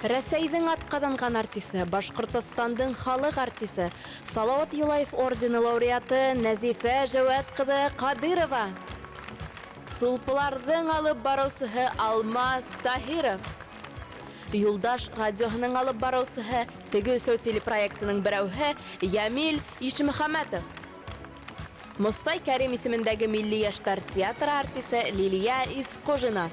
Рәсәйҙең атҡаҙанған артисы, Башҡортостандың халыҡ артисы, Салауат Юлаев ордены лауреаты Нәзифә Жәүәт ҡыҙы Ҡадирова. Сулпыларҙың алып барыусыһы Алмаз Таһиров. Юлдаш радиоһының алып барыусыһы, Теге өсәү телепроектының берәүһе Йәмил Ишмөхәмәтов. Мостай Кәрим исемендәге Милли йәштәр театры артисы Лилия Исҡужина.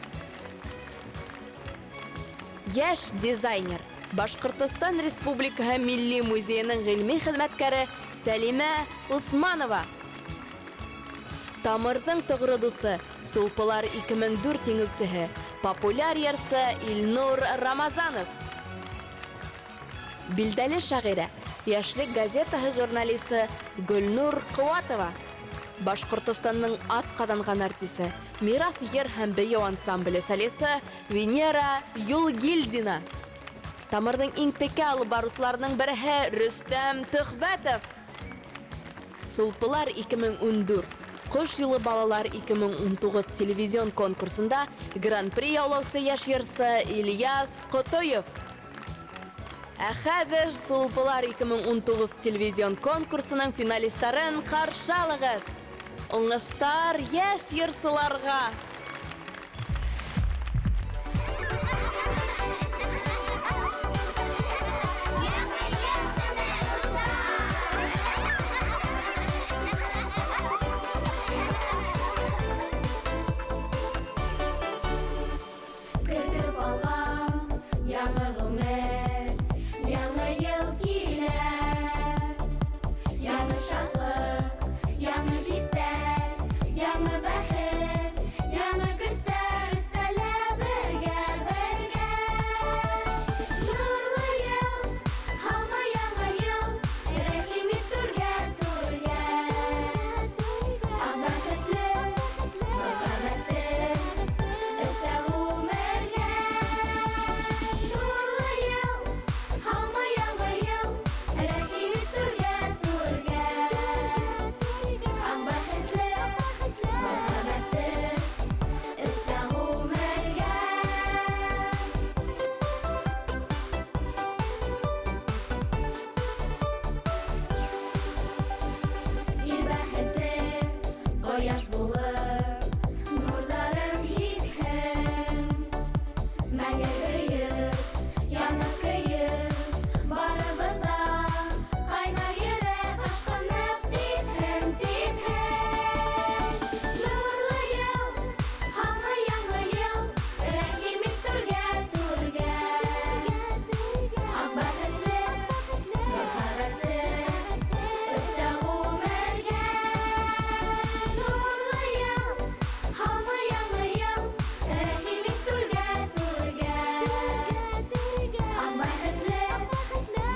Йәш дизайнер, Башҡортостан Республикаһы Милли музейының ғилми хеҙмәткәре Сәлимә Усманова. Тамырҙың тоғро дуҫы, Сулпылар 2004 еңеүсеһе, популяр йырсы Илнур Рамазанов. Билдәле шағирә, Йәшлек газетаһы журналисы Гөлнур Ҡыуатова. Башҡортостандың атҡаҙанған артисы, Мираҫ йыр һәм бейеү ансамбле солисы Венера Юлгилдина. Тамырҙың иң текә алып барыусыларының береһе Рөстәм Төхбәтов. Сулпылар 2014, Ҡош юлы балалар 2019 телевизион конкурсында Гран-при яулаусы йәш йырсы Ильяс Ҡотоев. Ә хәҙер Сулпылар 2019 телевизион конкурсының финалистарын ҡаршы алығыҙ! Уңыштар йәш йырсыларға! Көтөп алған яңы ғүмер, яңы йыл килә. Яңы шатлыҡ, яңы хистәр, яңы бәхет, яңы көстәр өҫтәлә бергә, бергә. Нурлы йыл, һаумы яңы йыл, рәхим ит түргә, түргә. Ак бәхетле, мөхәббәтле, өҫтә ғүмергә. Нурлы йыл, һаумы яңы йыл, рәхим ит түргә, түргә. Ак бәхетле, мөхәббәтле, өҫтә ғүмергә. Ил бәхете ҡояш булып нурҙарын һипһен. Мәңге һөйөп, янып көйөп, барыбыҙ ҙа ҡайнар йөрәк ашҡынып типһен, типһен. Нурлы йыл, һаумы яңы йыл, рәхим ит түргә, түргә. Аҡ бәхетле, мөхәббәтле, өҫтә ғүмергә. Нурлы йыл, һаумы яңы йыл, рәхим ит түргә, түргә. Аҡ бәхетле,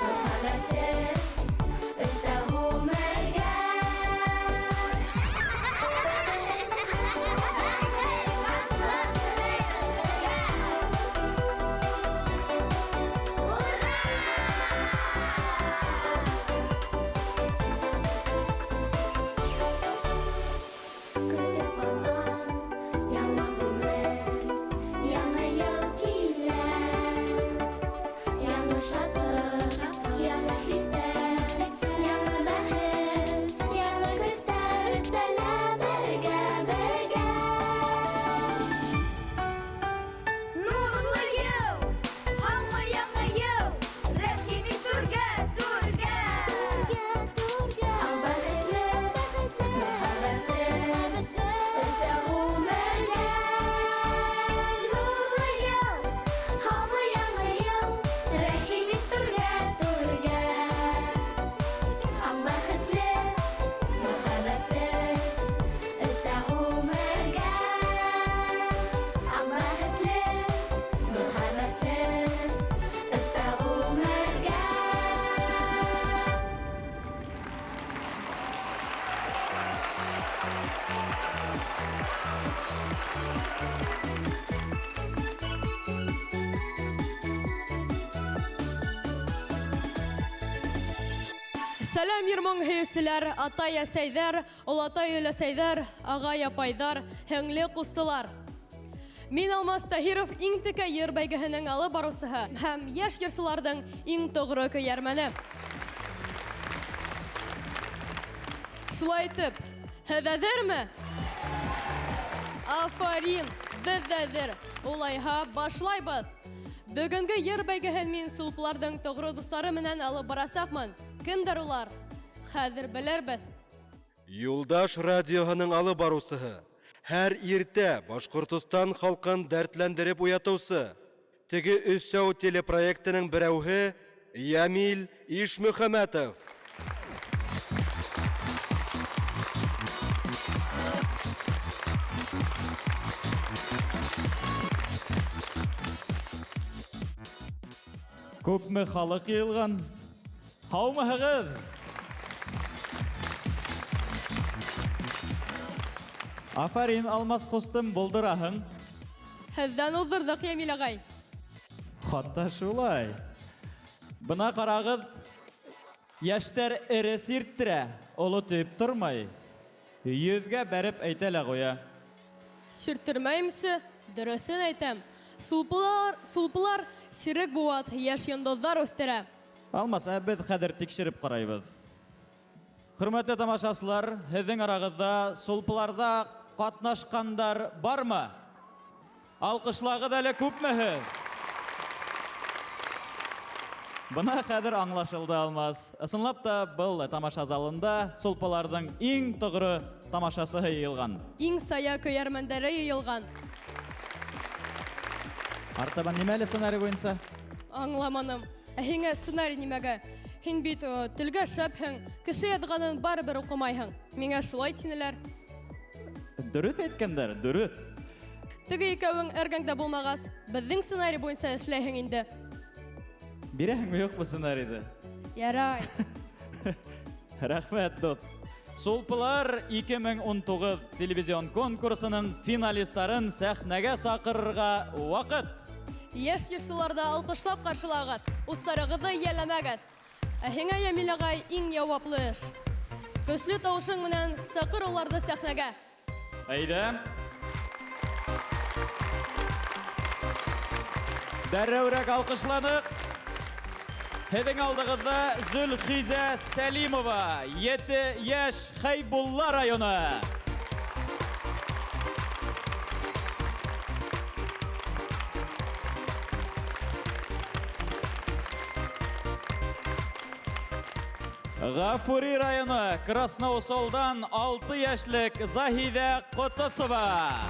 мөхәббәтле, өҫтә ғүмергә. Көтөп алған яңы ғүмер, яңы йыл килә. Яңы шатлыҡ, яңы хистәр, яңы бәхет, яңы көстәр өҫтәлә бергә, бергә. Нурлы йыл, һаумы яңы йыл, рәхим ит түргә, түргә. Аҡ бәхетле, мөхәббәтле, өҫтә ғүмергә. Нурлы йыл, һаумы яңы йыл, рәхим ит түргә, түргә. Аҡ бәхетле, мөхәббәтле, өҫтә ғүмергә. Аҡ бәхетле, мөхәббәтле, өҫтә ғүмергә. Сәләм йыр-моң һөйөүселәр, атай-әсәйҙәр, олатай-өләсәйҙәр, ағай-апайҙар, һеңле-ҡустылар. Мин Алмаз Таһиров иң текә йыр бәйгеһенең алып барыусыһы һәм йәш йырсыларҙың иң тоғро көйәрмәне. Шулай итеп, һеҙ әҙерме? Афарин, беҙ ҙә әҙер. Улайһа, башлайбыҙ. Бөгөнгө йыр бәйгеһен мин сулпыларҙың тоғро дуҫтары менән алып барасаҡмын. Кемдәр улар? Хәҙер белербеҙ. Юлдаш радиоһының алып барыусыһы, һәр иртә Башҡортостан халҡын дәртләндереп уятыусы, теге өсәү телепроектының берәүһе Ямил Ишмөхәмәтов. Күпме халыҡ йыйылған? Һаумыһығыҙ? Афарин, Алмаз ҡустым, булдыраһың. Һеҙҙән уҙҙырҙыҡ, Йәмил ағай. Хатта шулай. Бына ҡарағыҙ, йәштәр эре сирттерә, оло тейеп тормай. Йөҙгә бәреп әйтә лә ҡуя. Сирттермәйемсе, дөрөҫөн әйтәм. Сулпылар, сулпылар сирек быуат йәш йондоҙҙар үҫтерә. Алмаз, ә беҙ хәҙер тикшереп ҡарайбыҙ. Хөрмәтле тамашасылар, һеҙҙең арағыҙҙа сулпыларҙа ҡатнашҡандар бармы? Алҡышлағыҙ әле күпме һеҙ? Бына хәҙер аңлашылды, Алмаз. Ысынлап та был тамаша залында сулпыларҙың иң тоғро тамашасыһы йыйылған. Иң сая көйәрмәндәре йыйылған. Артабан нимә әле сценарий буйынса? Аңламаным. Ә һиңә сценарий нимәгә? Һин бит телгә шәпһең, кеше яҙғанын барыбер уҡымайһың. Миңә шулай тинеләр. Дөрөҫ әйткәндәр, дөрөҫ. Теге икәүең эргәңдә булмағас, беҙҙең сценарий буйынса эшләйһең инде. Бирәһеңме, юҡмы сценарийҙы? Ярай. Рәхмәт, дуҫ. Сулпылар 2019 телевизион конкурсының финалистларын сәхнәгә саҡырырға ваҡыт. Йәш йырсыларҙы алҡышлап ҡаршылағыҙ, устарығыҙҙы йәлләмәгеҙ. Ә һиңә, Йәмил ағай, иң яуаплы эш. Көслө тауышың менән саҡыр уларҙы сәхнәгә. Әйҙә. Дәррәүрәк алҡышланыҡ. Һеҙҙең алдығыҙҙа Зөлхизә Сәлимова, 7 йәш, Хәйбулла районы. Ғафури районы, Красноусолдан 6 йәшлек Заһиҙә Ҡотосова.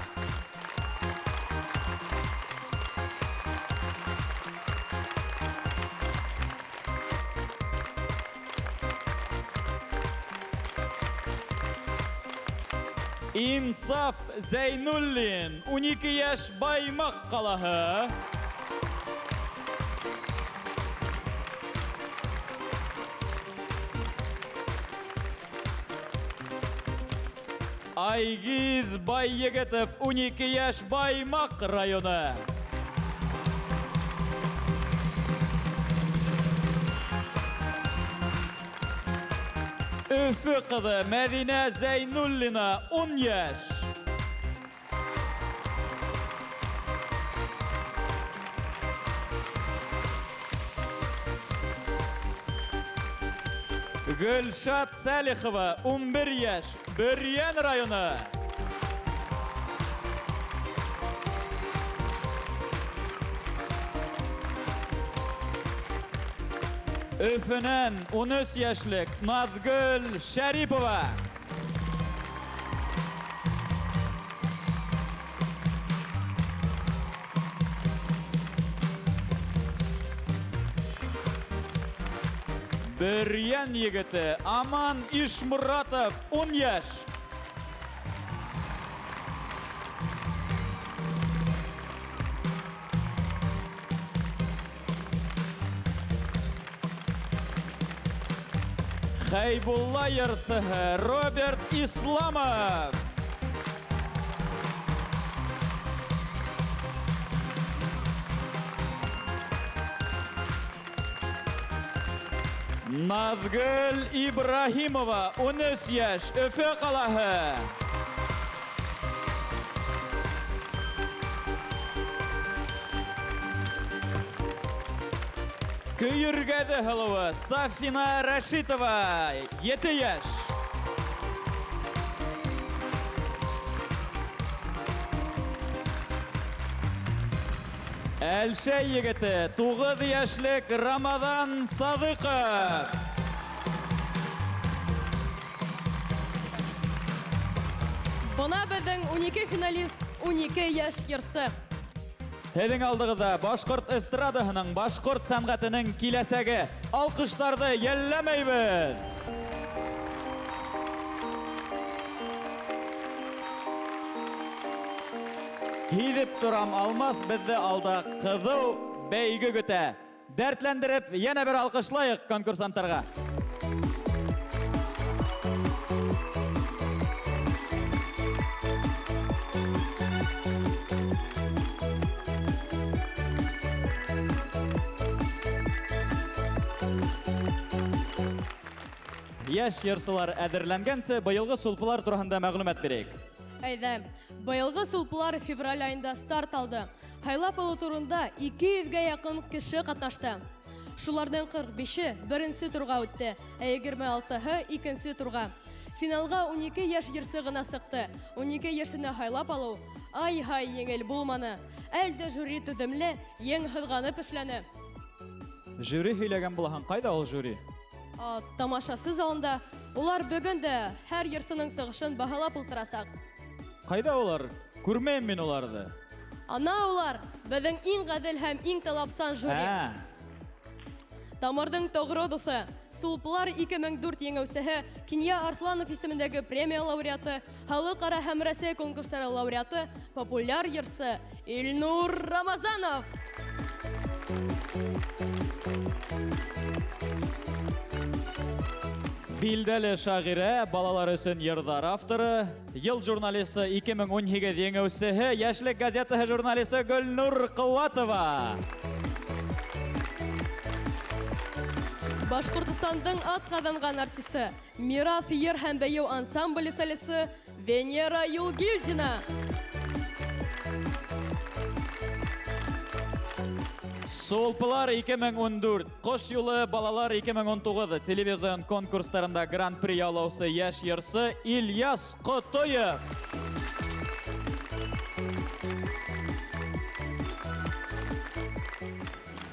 Инсаф Зәйнуллин, 12 йәш, Баймаҡ ҡалаһы. Айгиз Байегетов, 12 йәш, Баймаҡ районы. Өфө ҡыҙы Мәҙинә Зәйнуллина, 10 йәш. Гөлшат Сәлихова, 11 йәш, Бөрйән районы. Өфөнән 13 йәшлек Наҙгөл Шәрипова. Бөрйән егете Аман Ишмуратов, 10 йәш. Хәйбулла йырсыһы Роберт Исламов. Наҙгөл Ибраһимова, 13 йәш, Өфө ҡалаһы. Көйөргәҙе һылыуы Сафина Рәшитова, 7 йәш. Әлшәй егете, 9 йәшлек Рамаҙан Садыҡов. Бына беҙҙең 12 финалист, 12 йәш йырсы. Һеҙҙең алдығыҙҙа башҡорт эстрадаһының, башҡорт сәнғәтенең киләсәге. Алҡыштарҙы йәлләмәйбеҙ. Һиҙеп торам, Алмас, беҙҙе алда ҡыҙыу бәйге көтә. Дәртләндереп, йәнә бер алҡышлайыҡ конкурсанттарға. Йәш йырсылар әҙерләнгәнсе, быйылғы сулпылар тураһында мәғлүмәт бирәйек. Әйҙә, быйылғы сулпылар февраль айында старт алды. Һайлап алыу турында 200-гә яҡын кеше ҡатнашты. Шуларҙың 45-е беренсе турға үтте, ә 26-һы икенсе турға. Финалға 12 йәш йырсы ғына сыҡты. 12 йәшенә һайлап алыу ай-һай еңел булманы. Әлдә жюри төҙөмлө, ең һыҙғанып эшләне. Жюри һөйләгән булаһың, ҡайҙа ул жюри? Тамашасы залында. Улар бөгөн дә һәр йырсының сығышын баһалап ултырасаҡ. Ҡайҙа улар? Күрмәйем мин уларҙы. Ана улар, беҙҙең иң ғәҙел һәм иң талапсан жюри. Тамырҙың тоғро дуҫы, Сулпылар 2004 еңеүсеһе, Кинйә Арҫланов исемендәге премия лауреаты, халыҡ-ара һәм Рәсәй конкурстары лауреаты, популяр йырсы Илнур Рамазанов. Билдәле шағирә, балалар өсөн йырҙар авторы, Йыл журналисы 2018 еңеүсеһе, Йәшлек газетаһы журналисы Гөлнур Ҡыуатова. Башҡортостандың атҡаҙанған артисы, Мираҫ йыр һәм бейеү ансамбле солисы Венера Юлгилдина. Сулпылар 2014, Ҡош юлы балалар 2019 телевизион конкурстарында гран-при яулаусы йәш йырсы Ильяс Ҡотоев.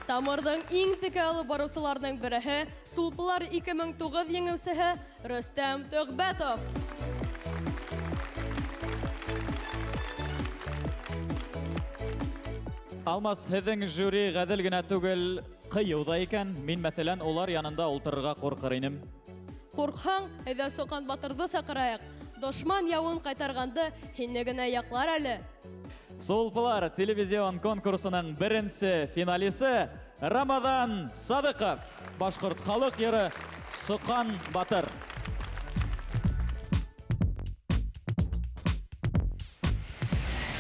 Тамырҙың иң текә алып барыусыларының береһе, Сулпылар 2009 еңеүсеһе Рөстәм Төғбәтов. Алмас, һеҙҙең жюри ғәҙел генә түгел, ҡыйыу ҙа икән. Мин, мәҫәлән, улар янында ултырырға ҡурҡыр инем. Ҡурҡһаң, әйҙә Соҡан батырҙы саҡырайыҡ. Дошман яуын ҡайтарғанды һине генә яҡлар әле. Сулпылар телевизион конкурсының беренсе финалисы Рамаҙан Садыҡов. Башҡорт халыҡ йыры Соҡан батыр.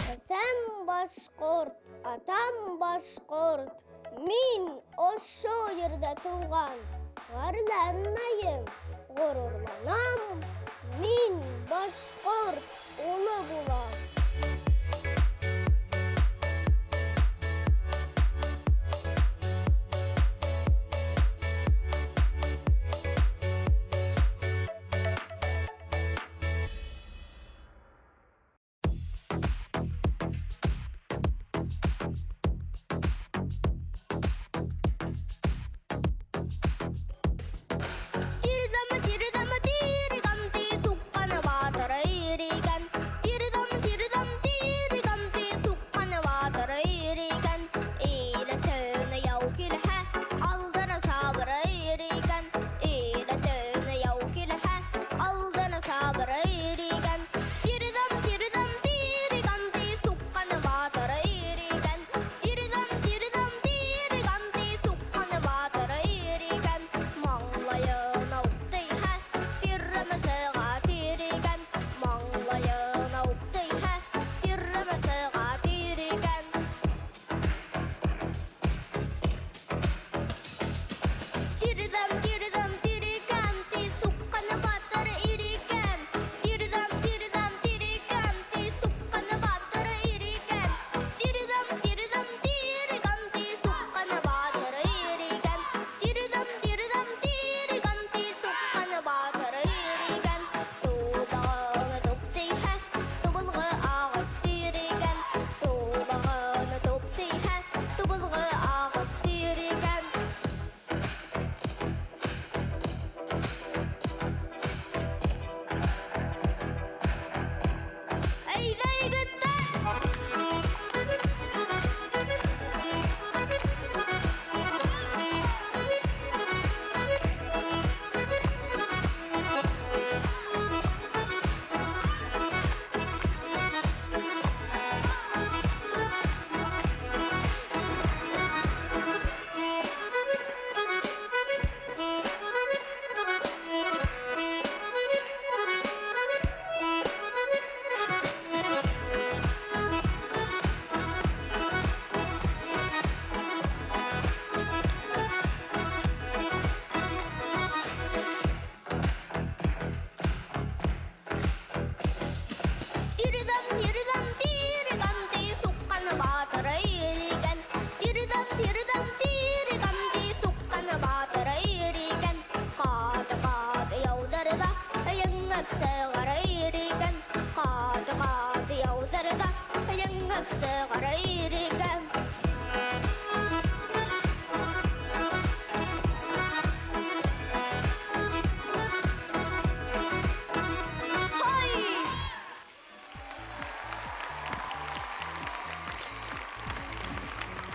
Әсәм башҡорт, атам башҡорт. Мин ошо ерҙә тыуған. Ғәрләнмәйем, ғорурланам. Мин башҡорт улы булам. Тирдам, тирдам, тирган, ти суҡҡан батыр иригән. Тирдам, тирдам,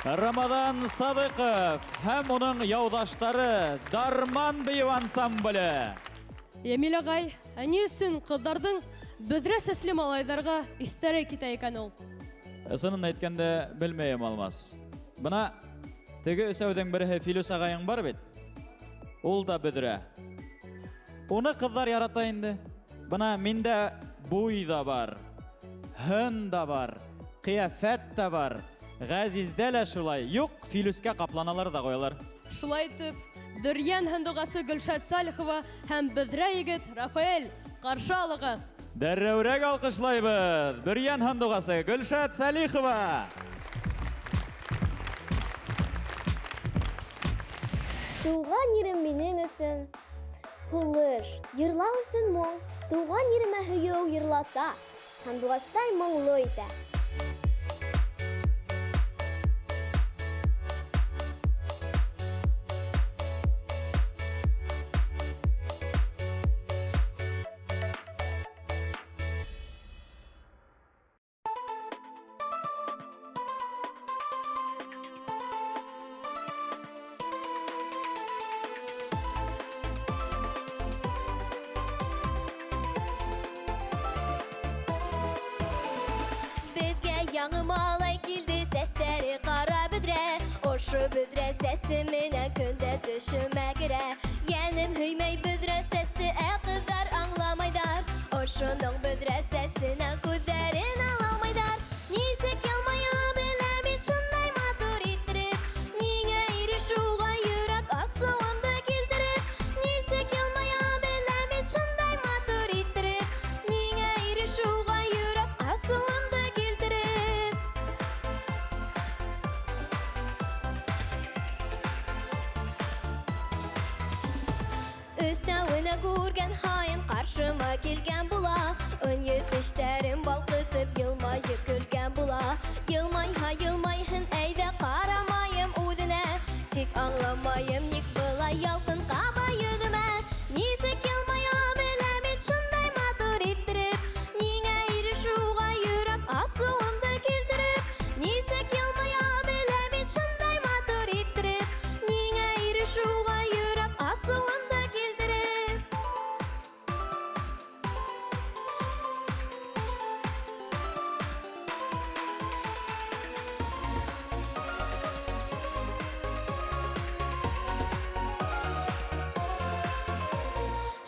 Рамаҙан Садыҡов һәм уның яуҙаштары Дарман бейеү ансамбле. Йәмил ағай, ә ни өсөн ҡыҙҙарҙың бөҙрә сәсле малайҙарға иҫтәре китә икән ул? Ысынын әйткәндә, белмәйем, Алмас. Бына теге өсәүҙең береһе Филүс ағайың бар бит. Ул да бөҙрә. Уны ҡыҙҙар ярата инде. Бына миндә буй ҙа бар, һын да бар, ҡиәфәт тә бар. Ғәзиздә лә шулай. Юҡ, Филүскә ҡапланалар ҙа ҡуялар. Шулай итеп, Бөрйән һандуғасы Гөлшат Салихова һәм бөҙрә егет Рафаэль, ҡаршы алығыҙ. Дәррәүрәк алҡышлайбыҙ. Бөрйән һандуғасы Гөлшат Салихова. Тыуған ерем минең өсөн һулыш, йырлау өсөн моң, тыуған еремә һөйөү йырлата, һандуғастай моңло итә. Беҙгә яңы малай килде, сәстәре ҡара бөҙрә. Ошо бөҙрә сәсе менән көндә төшөмә керә. Йәнем һөймәй бөҙрә сәсте, ә ҡыҙҙар аңламайҙар. Ошоноң бөҙрә сәсенән күҙҙәрен ала алмайҙар. Нисек йылмая белә бит шундай матур иттереп. Ниңә ирешеүгә йөрәк асыуымды килтереп. Нисек йылмая белә бит шундай матур иттереп. Ниңә ирешеүгә йөрәк асыуымды килтереп. Өҫтәүенә күргән һайын ҡаршыма килгән була. Ынйы тештәрен балҡытып йылмайып көлгән була. Йылмайһа йылмайһын, әйҙә ҡарамайым үҙенә. Тик аңламайым, ник былай ялҡын ҡаба йөҙөмә. Нисек йылмая белә бит шундай матур иттереп. Ниңә ирешеүгә йөрәк асыуымды килтереп. Нисек йылмая белә бит шундай матур иттереп. Ниңә ирешеүгә йөрәк асыуымды килтереп.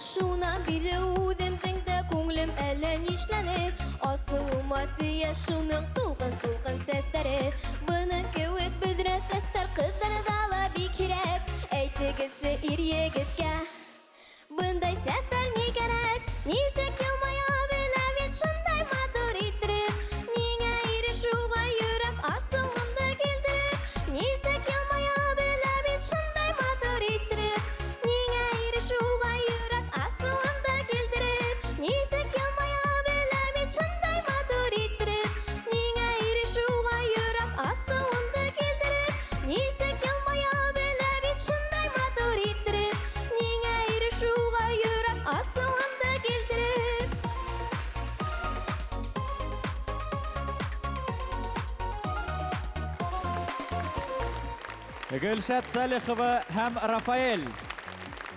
Шунан бирле үҙемдең дә күңелем әллә нишләне. Асыуыма тейә шуның тулҡын-тулҡын сәстәре. Бының кеүек бөҙрә сәстәр ҡыҙҙарҙа ла бик һирәк. Әйтегеҙсе ир егеткә, бындай сәстәр ни кәрәк? Нисек йылмая белә бит шундай матур иттереп. Ниңә ирешеүгә йөрәк асыуымды килтереп. Нисек йылмая белә бит шундай матур иттереп. Ниңә ирешеүгә йөрәк асыуымды килтереп. Нисек йылмая белә бит шундай матур иттереп. Ниңә ирешеүгә йөрәк асыуымды килтереп. Нисек йылмая белә бит шундай матур иттереп. Ниңә ирешеүгә йөрәк асыуымды килтереп. Гөлшат Салихова һәм Рафаэль.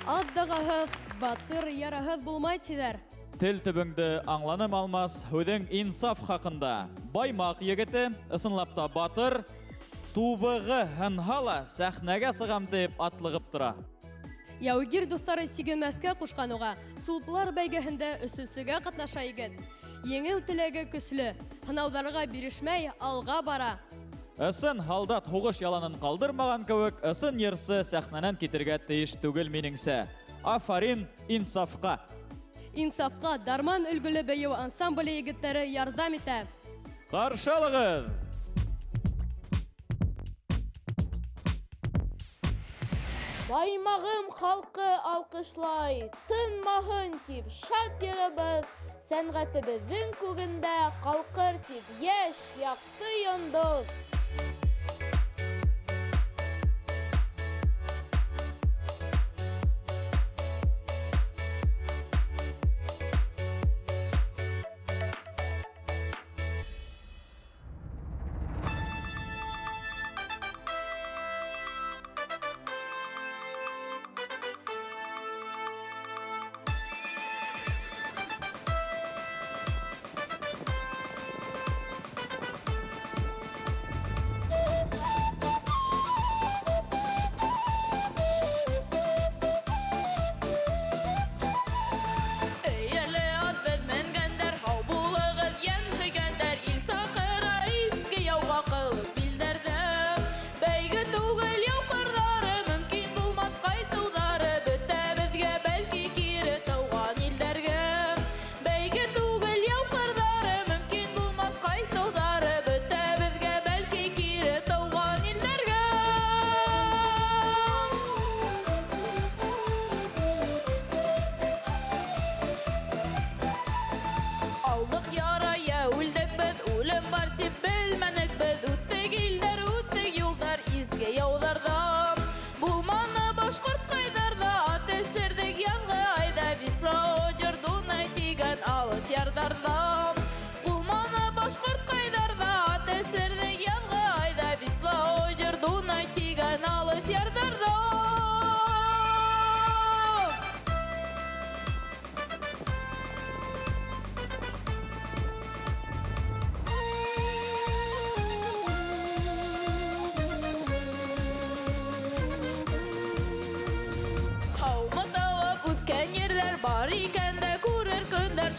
Ат дағаһыҙ, батыр яраһыҙ булмай тиҙәр. Тел төбөңдө аңланым, Алмас, һүҙең инсаф хаҡында. Баймаҡ егете, ысынлап та батыр, тубығы һынһа ла сәхнәгә сығам тип атлығып тора. Яугир дуҫтары сигенмәҫкә ҡушҡан уға. Сулпылар бәйгеһендә өсөнсөгә ҡатнаша егет. Еңеү теләге көслө, һынауҙарға бирешмәй алға бара. Ысын һалдат һуғыш яланын ҡалдырмаған кеүек, ысын йырсы сәхнәнән китергә тейеш түгел минеңсә. Афарин инсафҡа! Инсафҡа Дарман өлгөлө бейеү ансамбле егеттәре ярҙам итә. Ҡаршы алығыҙ! Баймағым халҡы алҡышлай, тынмаһын тип шат йырыбыҙ, сәнғәтебеҙҙең күгендә ҡалҡыр тип йәш, яҡты йондоҙ.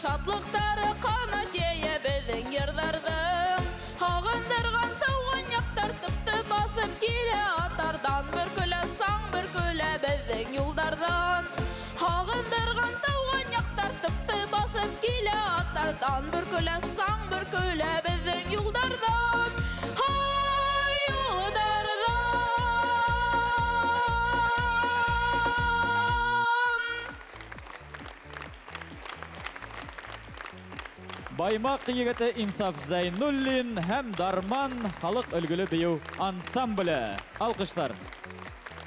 Шатлыҡтары ҡанат йәйә беҙҙең йырҙарҙың. Һағындырған тыуған яҡтар тыпты баҫып килә атарҙан. Бөркөлә саң, бөркөлә беҙҙең юлдарҙан. Һағындырған тыуған яҡтар тыпты баҫып килә атарҙан. Бөркөлә саң, бөркөлә беҙҙең юлдарҙан. Һай, юлдарҙан. Баймаҡ егете Инсаф Зәйнуллин һәм Дарман халыҡ өлгөлө бейеү ансамбле. Алҡыштар.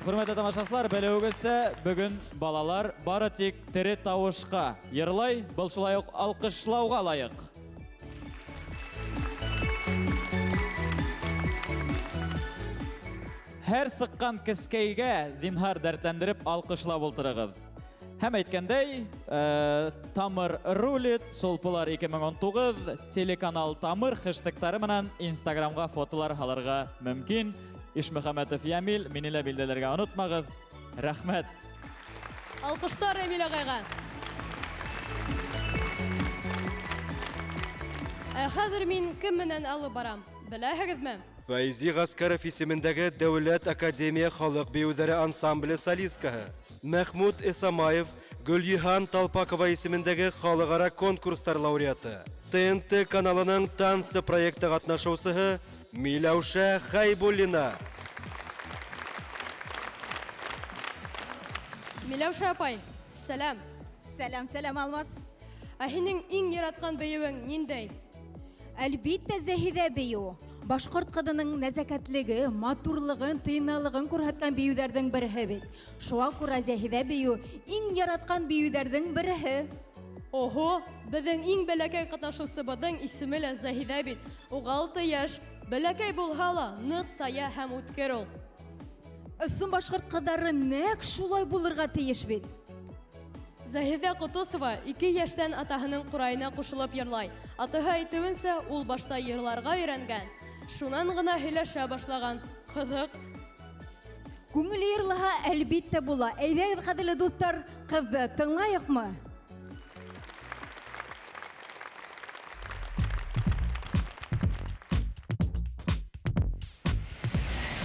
Хөрмәтле тамашасылар, белеүегеҙсә, бөгөн балалар бары тик тере тауышҡа йырлай, был шулай уҡ алҡышлауға лайыҡ. Һәр сыҡҡан кескәйгә зинһар дәртләндереп алҡышлап ултырығыҙ. Һәм әйткәндәй, Тамыр рулит, Сулпылар 2019, телеканал Тамыр хэштегтары менән Инстаграмға фотолар һалырға мөмкин. Ишмөхәмәтов Ямил, мине лә билдәләргә онотмағыҙ. Рәхмәт. Алҡыштар Эмиль ағайға. Ә хәҙер мин кем менән алып барам, беләһегеҙме? Фәйзи Ғәскәров исемендәге Дәүләт академия халыҡ бейеүҙәре ансамбле солисткаһы Мәхмүт Эсамаев Гөлйиһан Талпакова исемендәге халыҡ-ара конкурстар лауреаты, ТНТ каналының танцы проекты ҡатнашыусыһы Миләүшә Хәйбуллина. Миләүшә апай, сәләм. Сәләм, сәләм, Алмаз. Ә һинең иң яратҡан бейеүең ниндәй? Әлбиттә, Зәһиҙә бейеүе. Башҡорт ҡыҙының нәзәкәтлеге, матурлығын, тыйнаҡлығын күрһәткән бейеүҙәрҙең береһе бит. Шуға күрә Зәһиҙә бейеүе иң яратҡан бейеүҙәрҙең береһе. Ого, беҙҙең иң бәләкәй ҡатнашыусыбыҙҙың исеме лә Заһиҙә бит. Уға 6 йәш. Бәләкәй булһа ла, ныҡ сая һәм үткер ул. Ысын башҡорт ҡыҙҙары нәҡ шулай булырға тейеш бит. Заһиҙә Ҡотосова 2 йәштән атаһының ҡурайына ҡушылып йырлай. Атаһы әйтеүенсә, ул башта йырларға өйрәнгән. Шунан ғына һөйләшә башлаған. Ҡыҙыҡ. Күңел йырлаһа, әлбиттә була. Әйҙәгеҙ, ҡәҙерле дуҫтар, ҡыҙҙы тыңлайыҡмы?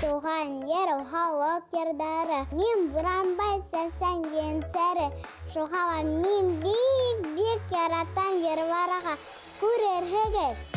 Туған ер, халыҡ йырҙары. Мин Буранбай сәсән ейәнсәре. Шуға ла мин бик-бик яратам йырларға. Күрерһегеҙ.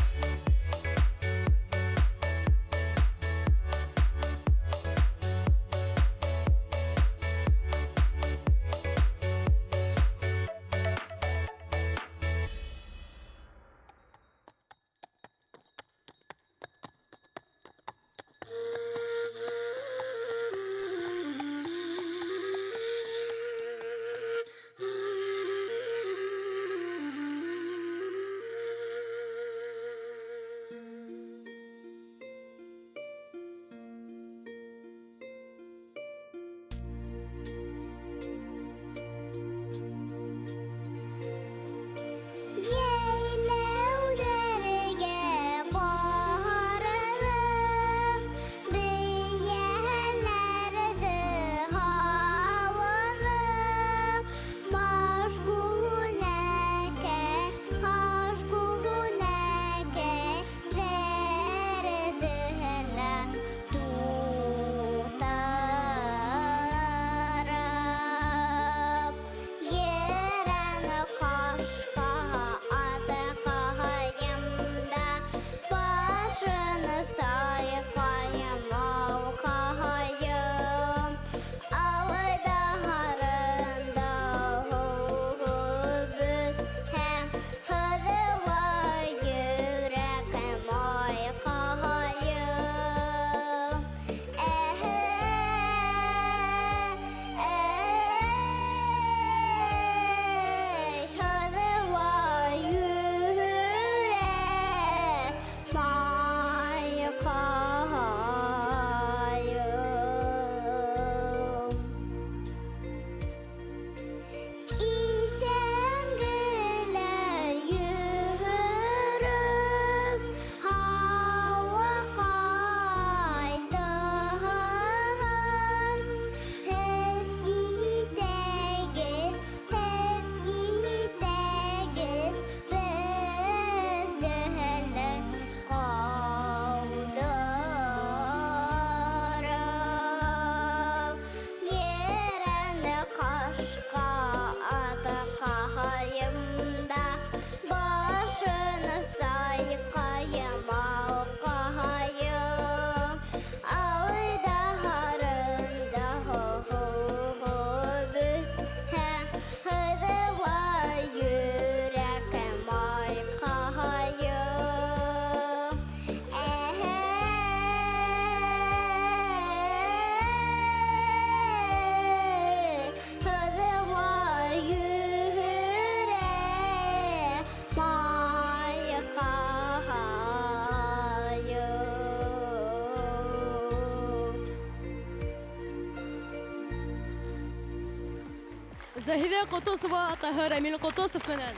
Заһиҙә Ҡотосова атаһы Рәмил Ҡотосов менән.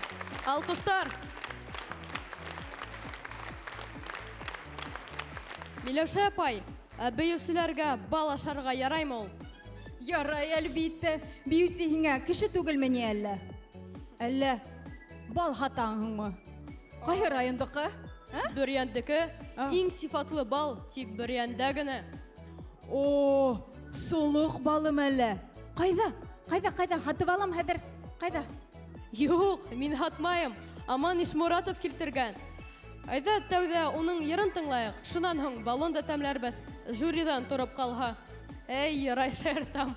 Алҡыштар! Миләүшә апай, ә бейеүселәргә бал ашарға яраймы ул? Ярай, әлбиттә. Биеүсе һиңә кеше түгелме ни әллә? Әллә бал һатаһыңмы? Ҡайһы райондыҡы? Ә? Бөрйәндеке иң сифатлы бал тик Бөрйәндә генә. О, солоҡ балымы әллә? Ҡайҙа? Ҡайҙа, ҡайҙа? Һатып алам хәҙер. Ҡайҙа? Юҡ, мин һатмайым. Аман Ишморатов килтергән. Әйҙә, тәүҙә уның йырын тыңлайыҡ. Шунан һуң балын да тәмләрбеҙ. Жюриҙан тороп ҡалһа. Эй, ярай, шаяртам.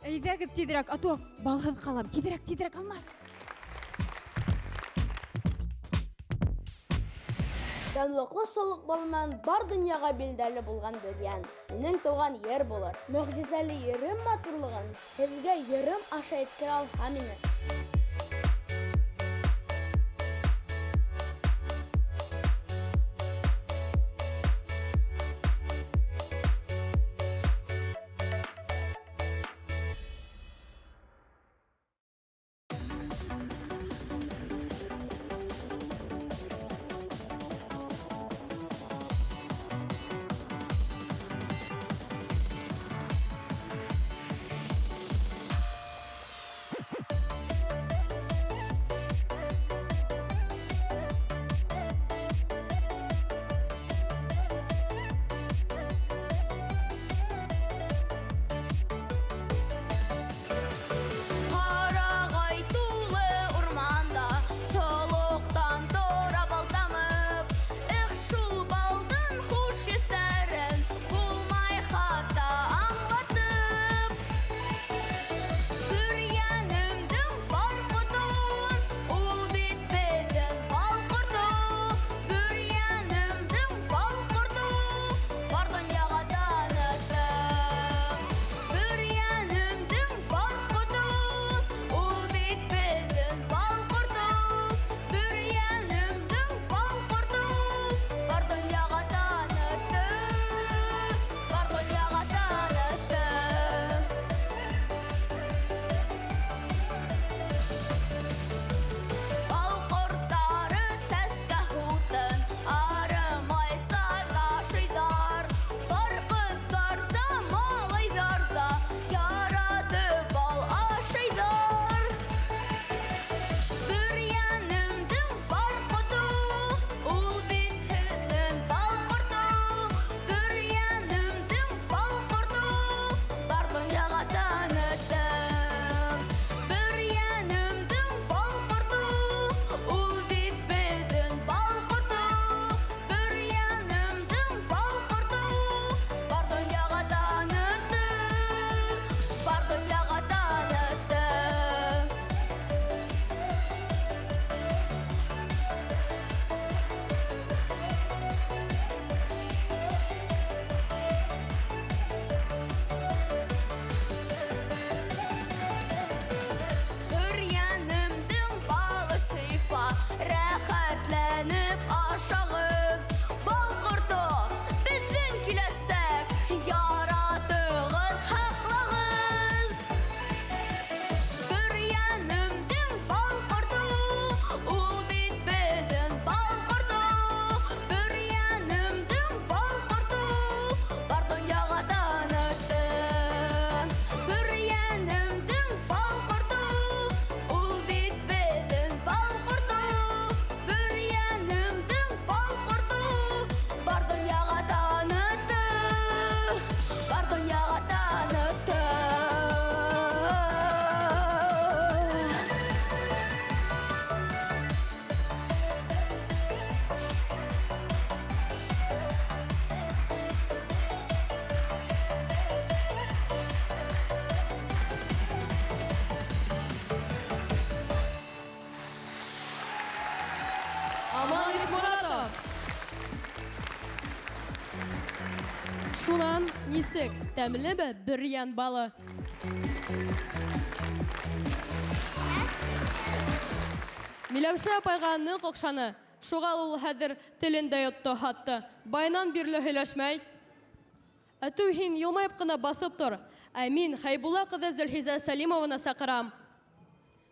Әйҙәгеҙ тиҙерәк, а то балһыҙ ҡалам. Тиҙерәк, тиҙерәк, Алмаз. Данлыҡлы солоҡ балынан бар донъяға билдәле булған Бөрйән, минең тыуған ер булыр. Мөғжизәле ерем матурлығын һеҙгә йырым аша еткерә алһам ине. Ҡарағай тулы урманда солоҡтан тора бал тамып. Эх, шул балдың хуш еҫтәрен булмай хатта аңлатып. Бөрйәнемдең бар ҡотон, ул бит беҙҙең бал ҡорто. Бөрйәнемдең бал ҡорто, бар донъяға таныттым. Бөрйәнемдең бал ҡото, ул бит беҙҙең бал ҡорто. Бөрйәнемдең бал ҡорто, бар донъяға таныттым. Бар донъяға таныттым. Бал ҡорттары сәскә һутын арымайса ташыйҙар. Бар ҡыҙҙар ҙа, малайҙар ҙа яратып бал ашайҙар. Бөрйәнемдең бал ҡото, ул бит һеҙҙең бал ҡорто. Бөрйәнемдең бал ҡорто, бар донъяға таныттым. Бөрйәнемдең бал ҡорто, ул бит беҙҙең бал ҡорто. Бөрйәнемдең бал ҡорто, бар донъяға таныттым. Бар донъяға таныттым. Бөрйәнемдең балы шифа, рәхәтләнеп ашағыҙ. Бал ҡорто, беҙҙең киләсәк, яратығыҙ, һаҡлағыҙ. Бөрйәнемдең бал ҡорто, ул бит беҙҙең бал ҡорто. Бөрйәнемдең бал ҡорто, бар донъяға таныттым. Бөрйәнемдең бал ҡорто, ул бит беҙҙең бал ҡорто. Бөрйәнемдең бал ҡорто, бар донъяға танытты. Бар донъяға танытты. Аман Ишморатов! Шунан нисек, тәмлеме Бөрйән балы? Миләүшә апайға ныҡ оҡшаны. Шуға ул хәҙер телен дә йотто хатты. Байынан бирле һөйләшмәй. Әтеү һин йылмайып ҡына баҫып тор. Ә мин Хәйбулла кызы Зөлхизә Сәлимованы саҡырам.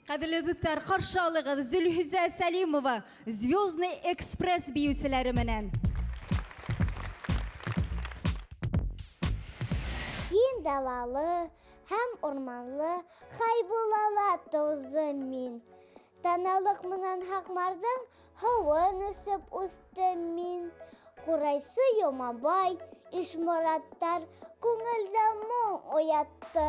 Ҡәҙерле дуҫтар, ҡаршы алығыҙ Зөлхизә Сәлимова Звездный экспресс бейеүселәре менән. Киң далалы һәм урманлы Хәйбуллала тыуҙым мин. Таналыҡ менән Һаҡмарҙың һыуын эсеп үҫтем мин. Ҡурайсы Йомабай, Ишмораттар күңелдә моң уятты.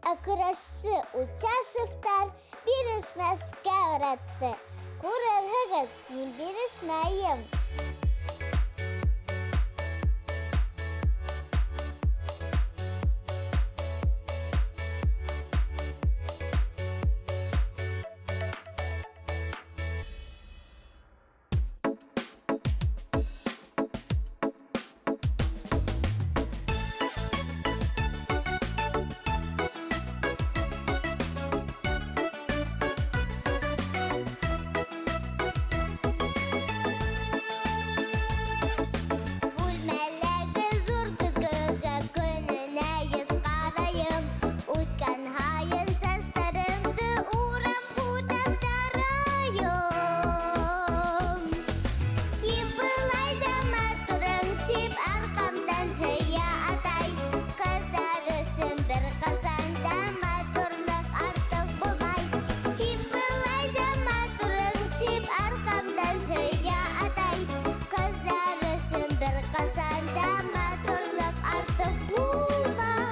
Ә көрәшсе Утяшевтар бирешмәҫкә өйрәтте. Күрерһегеҙ, мин бирешмәйем. Бүлмәләге ҙур көҙгөгә көнөнә йөҙ ҡарайым. Үткән һайын сәстәремде урап һүтәп тарайым. Һин былай ҙа матурың тип арҡамдан һөйә атай. Ҡыҙҙар өсөн бер ҡасан да матурлыҡ артыҡ булмай. Һин былай ҙа матурың тип арҡамдан һөйә атай. Ҡыҙҙар өсөн бер ҡасан да матурлыҡ артыҡ булмай.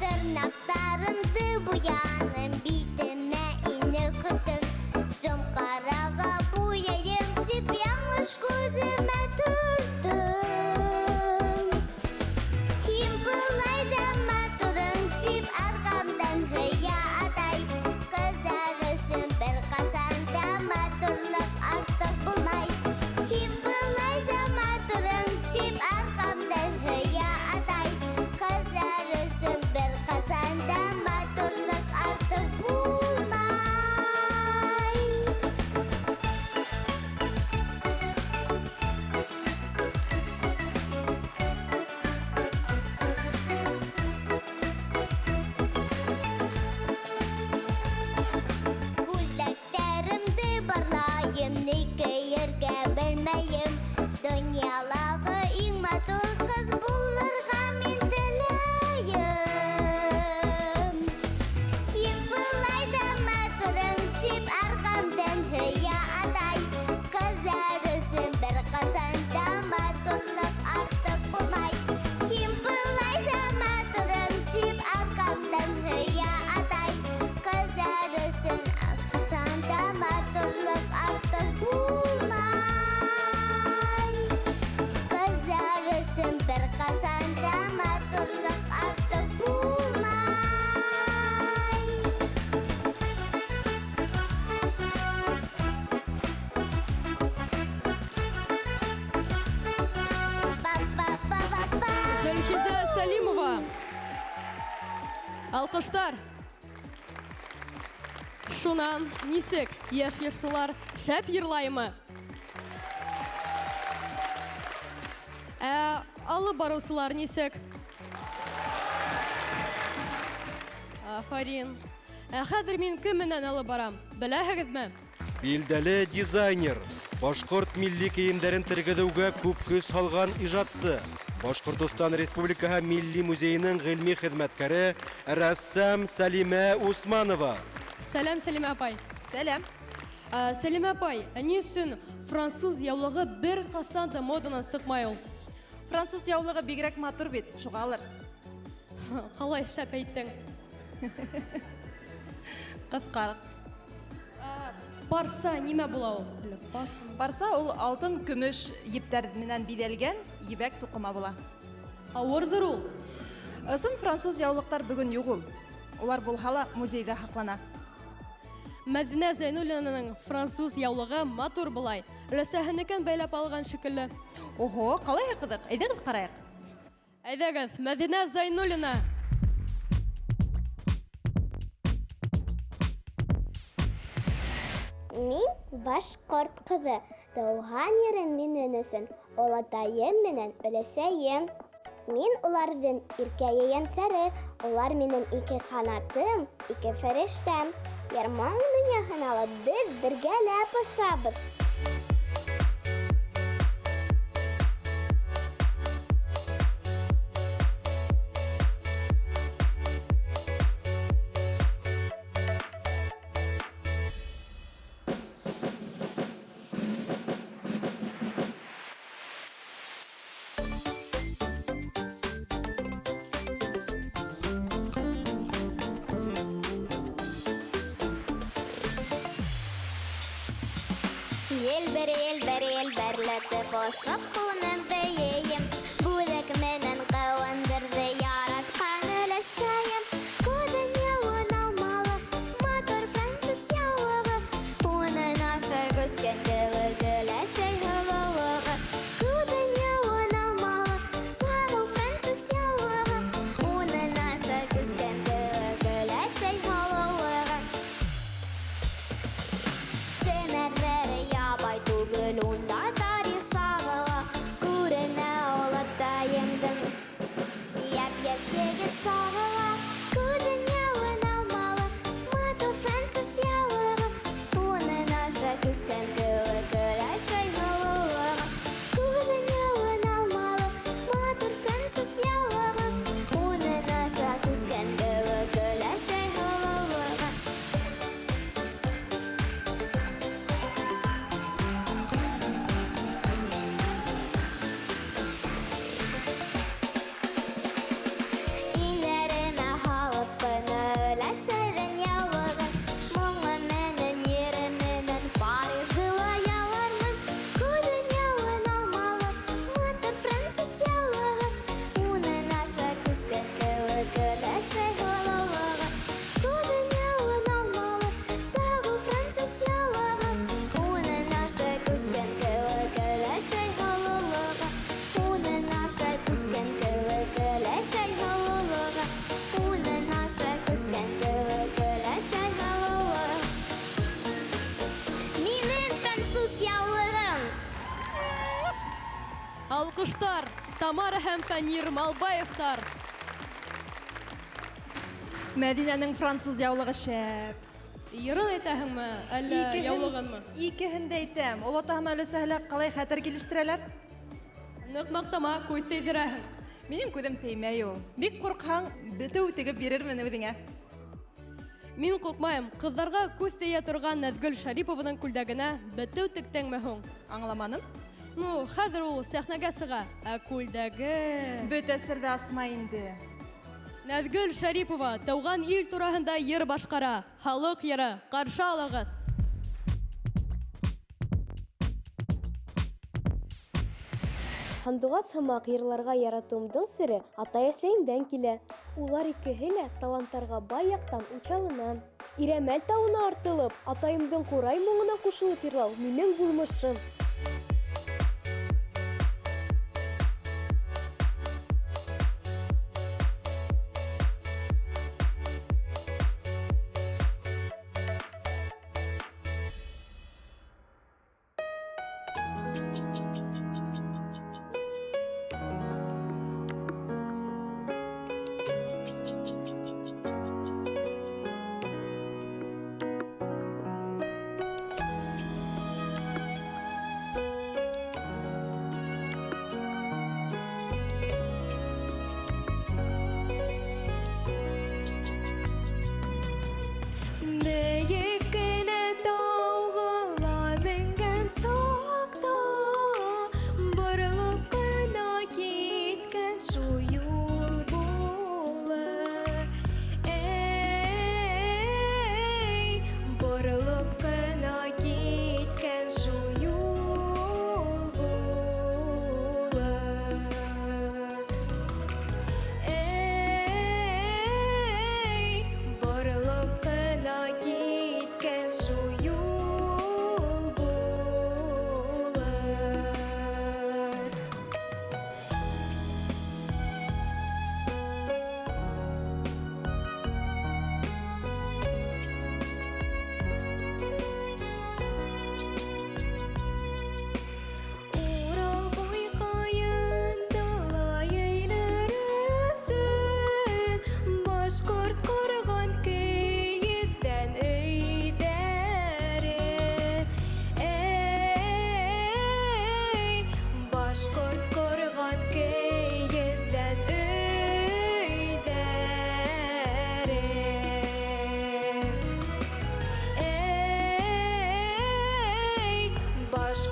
Тырнаҡтарымды буяным, битемә ине һөрттөм. Зөм-ҡараға буяйым тип яңылыш күҙемә төрттөм. Һин былай ҙа матурың тип арҡамдан һөйә атай. Ҡыҙҙар өсөн бер ҡасан да матурлыҡ артыҡ булмай. Һин былай ҙа матурың тип арҡамдан һөйә атай. Ҡыҙҙар өсөн бер ҡасан да матурлыҡ артыҡ булмай. Күлдәктәремде барлайым, ни кейергә белмәйем. Донъялағы иң матур ҡыҙ булырға мин теләйем. Һин былай ҙа матурың тип арҡамдан һөйә атай. Ҡыҙҙар өсөн бер ҡасан да матурлыҡ артыҡ булмай. Һин былай ҙа матурың тип арҡамдан һөйә атай. Ҡыҙҙар өсөн ҡасан да матурлыҡ артыҡ булмай. Ҡыҙҙар өсөн бер ҡасан да матурлыҡ артыҡ булмай. Па-па-па-па-па. Зөлхизә Сәлимова. Алҡыштар. Шунан нисек йәш йырсылар шәп йырлаймы? Ә алып барыусылар нисек? Афарин. Ә хәҙер мин кем менән алып барам? Беләһегеҙме? Билдәле дизайнер, башҡорт милли кейемдәрен тергеҙеүгә күп көс һалған ижадсы, Башҡортостан Республикаһы Милли музейының ғилми хеҙмәткәре рәссам Сәлимә Усманова. Сәләм, Сәлимә апай. Сәләм. Сәлимә апай, ә ни өсөн француз яулығы бер ҡасан да моданан сыҡмай ул? Француз яулығы бигерәк матур бит, шуғалыр. Ҡалай шәп әйттең. Ҡыҫҡараҡ. Парса нимә була ул? Парса ул алтын көмөш ептәр менән биҙәлгән ебәк туҡыма була. Ауырҙыр ул? Ысын француз яулыҡтар бөгөн юҡ ул. Улар булһа ла музейҙа һаҡлана. Мәҙинә Зәйнуллинаның француз яулығы матур былай. Өләсәһенекен бәйләп алған шикелле. Ого, ҡалай ҡыҙыҡ. Әйҙәгеҙ ҡарайыҡ. Әйҙәгеҙ, Мәҙинә Зәйнуллина. Мин башҡорт ҡыҙы. Тыуған ерем минең өсөн олатайым менән өләсәйем. Мин уларҙың иркә ейәнсәре, улар минең ике ҡанатым, ике фәрештәм. Йыр-моң донъяһына ла беҙ бергәләп осабыҙ. Елбер, елбер, елберләтеп осоп ҡунып бейейем. Бүләк менән ҡыуандырҙы яратҡан өләсәйем. Күҙен яуын алмалы, матур француз яулығы. Унын аша күскән кеүек өләсәй һылыулығы. Күҙен яуын алмалы, сағыу француз яулығы. Унын аша күскән кеүек өләсәй һылыулығы. Сенәрҙәре ябай түгел, унда тарих сағыла. Күренә олатайымдың йәп-йәш егет сағыла. Күҙен яуын алмалы, матур француз яулығы. Унын аша күскән кеүек өләсәй һылыулығы. Күҙен яуын алмалы, матур француз яулығы. Унын аша күскән кеүек өләсәй һылыулығы. Иңдәремә һалып ҡына өләсәйҙең яулығын. Моңо менән, ере менән Парижды ла ялармын. Күҙен яуын алмалы, матур француз яулығы. Унын аша күскән кеүек өләсәй һылыулығы. Күҙен яуын алмалы, сағыу француз яулығы. Унын аша күскән кеүек өләсәй һылыулығы. Унын аша күскән кеүек өләсәй һылыулығы. Унын аша күскән кеүек өләсәй һылыулығы. Минең француз яулығым! Алҡыштар, Тамара һәм Фәнир Малбаевтар. Мәҙинәнең француз яулығы шәп. Йырын әйтәһеңме, әллә яулығынмы? Икеһен дә әйтәм. Олатаһым өләсәһе лә ҡалай хәтер килештерәләр. Ныҡ маҡтама, күҙ тейҙерәһең. Минең күҙем теймәй ул. Бик ҡурҡһаң, бетеү тегеп бирермен үҙеңә. Мин ҡурҡмайым. Ҡыҙҙарға күҙ тейә торған Нәҙгөл Шәрипованың күлдәгенә бетеү тектеңме һуң? Аңламаным. Ну, хәҙер ул сәхнәгә сыға, ә күлдәге... Бөтә серҙе асма инде. Нәҙгөл Шәрипова тыуған ил тураһында йыр башҡара. Халыҡ йыры. Ҡаршы алығыҙ. Һандуғас һымаҡ йырларға яратыуымдың сере атай-әсәйемдән килә. Улар икеһе лә таланттарға бай яҡтан Учалынан. Ирәмәл тауына артылып, атайымдың ҡурай моңона ҡушылып йырлау минең булмышым.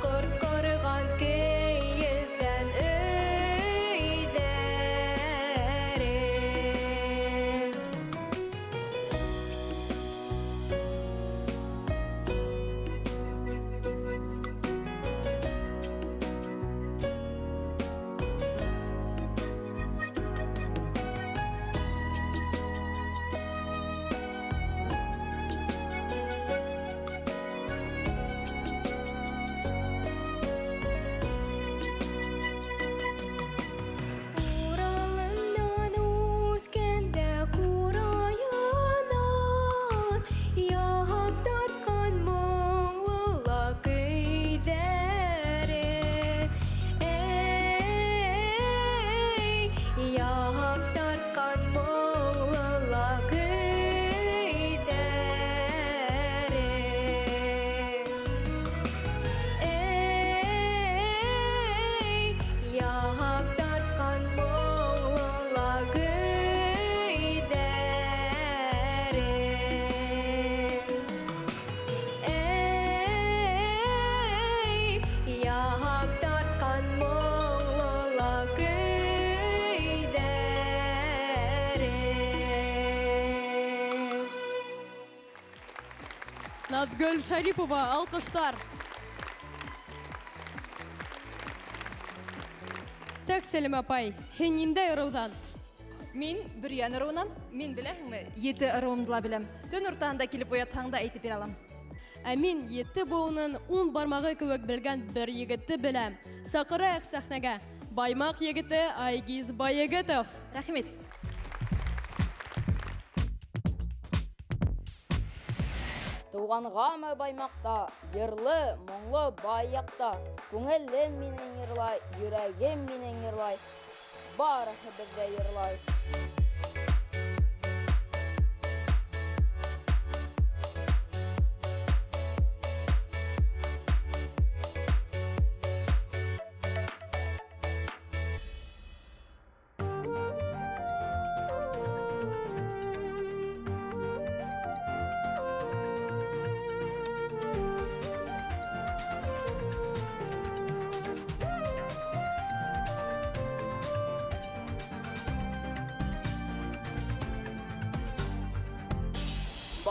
Башҡорт ҡорған кейеҙҙән өйҙәрен. Уралымдан үткәндә ҡураянан Яһап тартҡан моңло ла көйҙәрен. Эй, яһап тартҡан моңло ла көйҙәрен. Эй, яһап тартҡан моңло ла көйҙәрен. Эй, яһап тартҡан моңло ла көйҙәрен. Наҙгөл Шәрипова, алҡыштар. Так, Сәлимә апай, һин ниндәй ырыуҙан? Мин Бөрйән ырыуынан. Мин беләһеңме, 7 ырыуымды ла беләм. Төн уртаһында килеп уятһаң да әйтеп бирә алам. Ә мин 7 быуынын 10 бармағы кеүек белгән бер егетте беләм. Саҡырайыҡ сәхнәгә. Баймаҡ егете Айгиз Байегетов. Рәхмәт. Тыуғанғамы Баймаҡта, йырлы, моңло бай яҡта. Күңелем минең йырлай, йөрәгем минең йырлай, барыһы беҙҙә йырлай.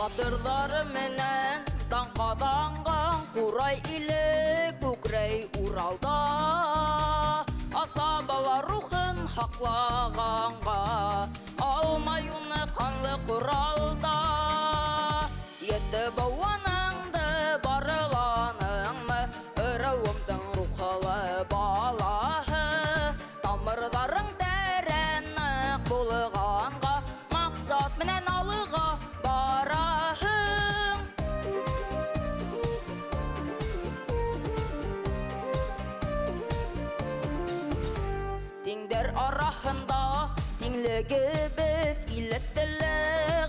Батырҙары менән дан ҡаҙанған Ҡурай иле күкрәй Уралда. Аҫабалар рухын һаҡлағанға, алмай уны ҡанлы ҡоралда. Ете быуыныңды барланыңмы, ырыуымдың рухылы балаһы. Тамырҙарың тәрән ныҡ булғанға, маҡсат менән алға бараһың. Тиңдәр араһында тиңлегебеҙ, иләттеле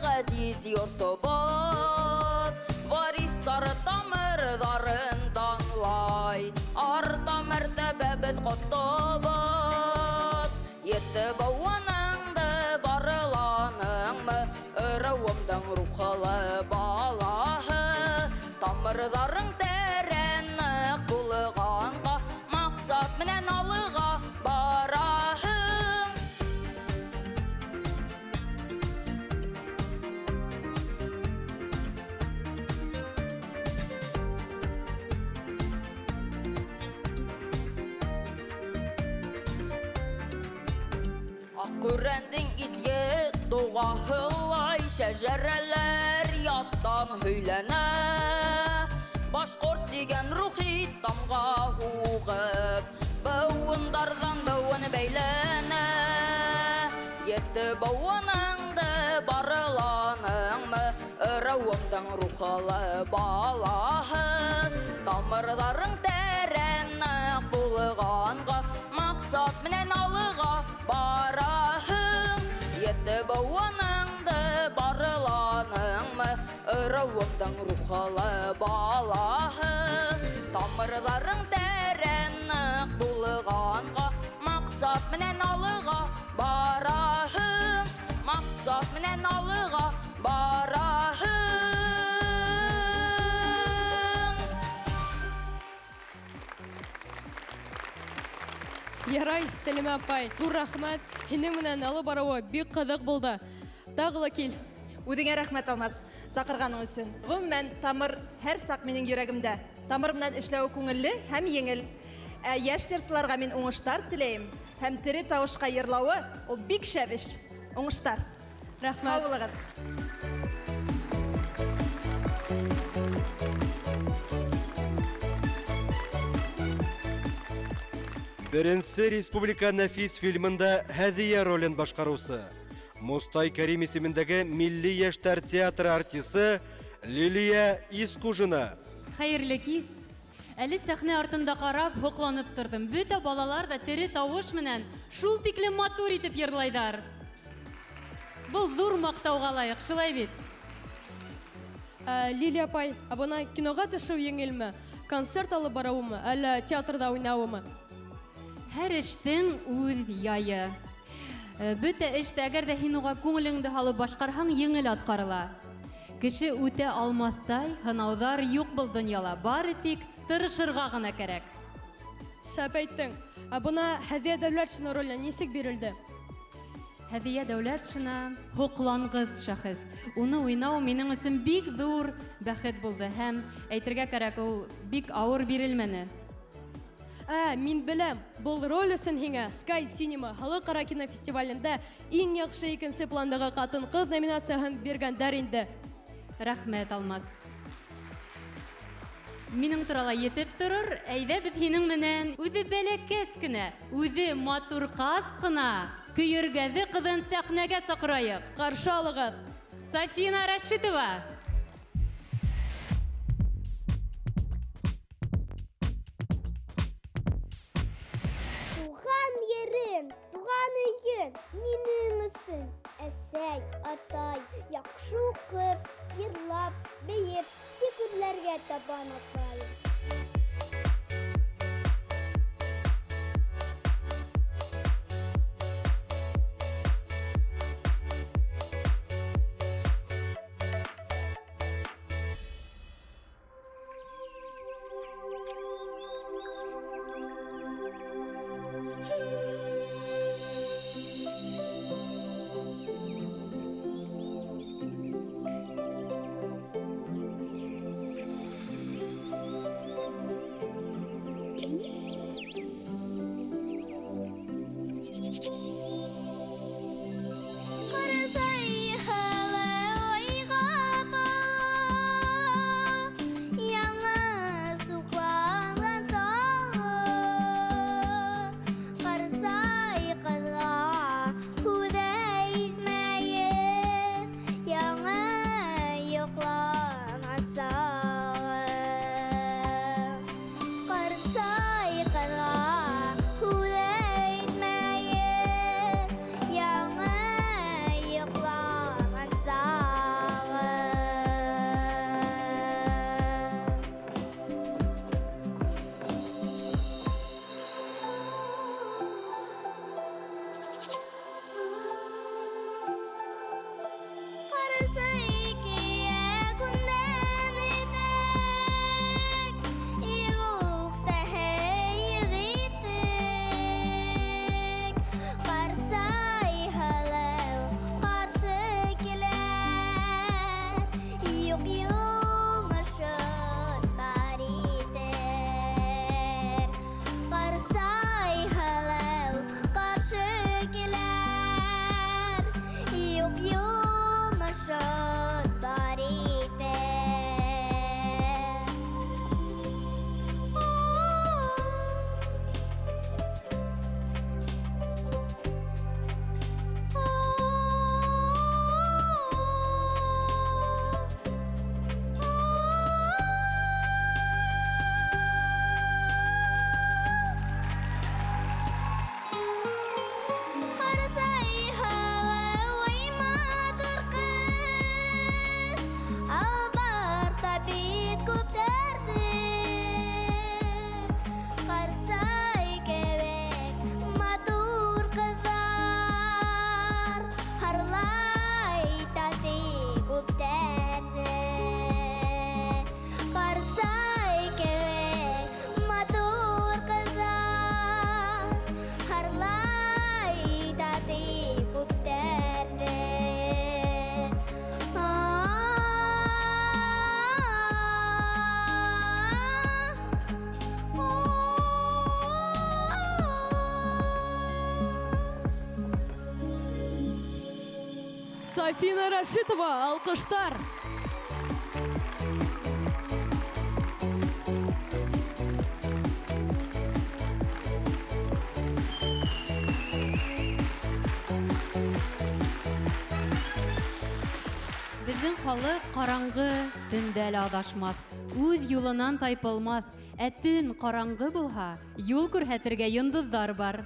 ғәзиз йортобоҙ. Вариҫтары тамырҙарын данлай, арта мәртәбәбеҙ ҡотобоҙ. Ете быуыныңды барланыңмы, ырыуымдың рухылы балаһы. Тамырҙарың тәрән ныҡ булғанға, маҡсат менән алға бараһың. Аҡ күрәндең изге доғаһылай, шәжәрәләр яттан һөйләнә. Башҡорт тигән рухи тамға һуғып, быуындарҙан быуын бәйләнә. Ете быуыныңды барланыңмы, ырыуымдың рухылы балаһы. Тамырҙарың тәрән ныҡ булғанға, маҡсат менән алға бараһың. Ете быуыныңды барланыңмы, ырыуымдың рухылы балаһы. Тамырҙарың тәрән ныҡ булғанға, маҡсат менән алға бараһың. Маҡсат менән алға бараһың. Ярай, Сәлимә апай, ҙур рәхмәт. Һинең менән алып барыуы бик ҡыҙыҡ булды. Тағы ла кил. Үҙеңә рәхмәт, Алмаз, саҡырғаның өсөн. Ғөмүмән, Тамыр һәр саҡ минең йөрәгемдә. Тамыр менән эшләүе күңелле һәм еңел. Ә йәш йырсыларға мин уңыштар теләйем. Һәм тере тавышҡа йырлауы ул бик шәп эш. Уңыштар. Рәхмәт. Һау булығыҙ. Беренсе республика нәфис фильмында Һәҙиә ролен башҡарыусы Мостай Кәрим исемендәге Милли йәштәр театры артисы Лилия Исҡужина. Хәйерле кис. Әле сәхнә артында ҡарап, һоҡланып торҙом. Бөтә балалар ҙа тере тауыш менән шул тиклем матур итеп йырлайҙар. Был ҙур маҡтауға лайыҡ, шулай бит? Лилия апай, ә бына киноға төшөү еңелме? Концерт алып барыуымы, әллә театрҙа уйнауымы? Һәр эштең үҙ яйы. Бөтә эштә, әгәр ҙә һин уға күңелеңде һалып башҡарһаң, еңел атҡарыла. Кеше үтә алмаҫтай һынауҙар юҡ был донъяла. Бары тик тырышырға ғына кәрәк. Шәп әйттең. Ә бына Һәҙиә Дәүләтшина роленә нисек бирелде? Һәҙиә Дәүләтшина һоҡланғыс шәхес. Уны уйнау минең өсөн бик ҙур бәхет булды һәм әйтергә кәрәк, ул бик ауыр бирелмәне. Мин беләм, был роль өсөн һиңә Sky Cinema халыҡ-ара кинофестивалендә иң яҡшы икенсе пландағы ҡатын-ҡыҙ номинацияһын биргәндәр инде. Рәхмәт, Алмаз. Минең турала етеп торор, әйҙә беҙ һинең менән үҙе бәләкәс кенә, үҙе матур ҡас ҡына Көйөргәҙе ҡыҙын сәхнәгә саҡырайыҡ. Ҡаршы алығыҙ. Сафина Рәшитова. Туған ерем, туған өйөм, минең өсөн. Әсәй, атай, яҡшы уҡып, йырлап, бейеп, сикүҙләргә табан атлайым. Афина Рашитова, алҡыштар! Беҙҙең халыҡ ҡараңғы төндә лә аҙашмаҫ, үҙ юлынан тайпылмаҫ. Ә төн ҡараңғы булһа, юл күрһәтергә йондоҙҙар бар.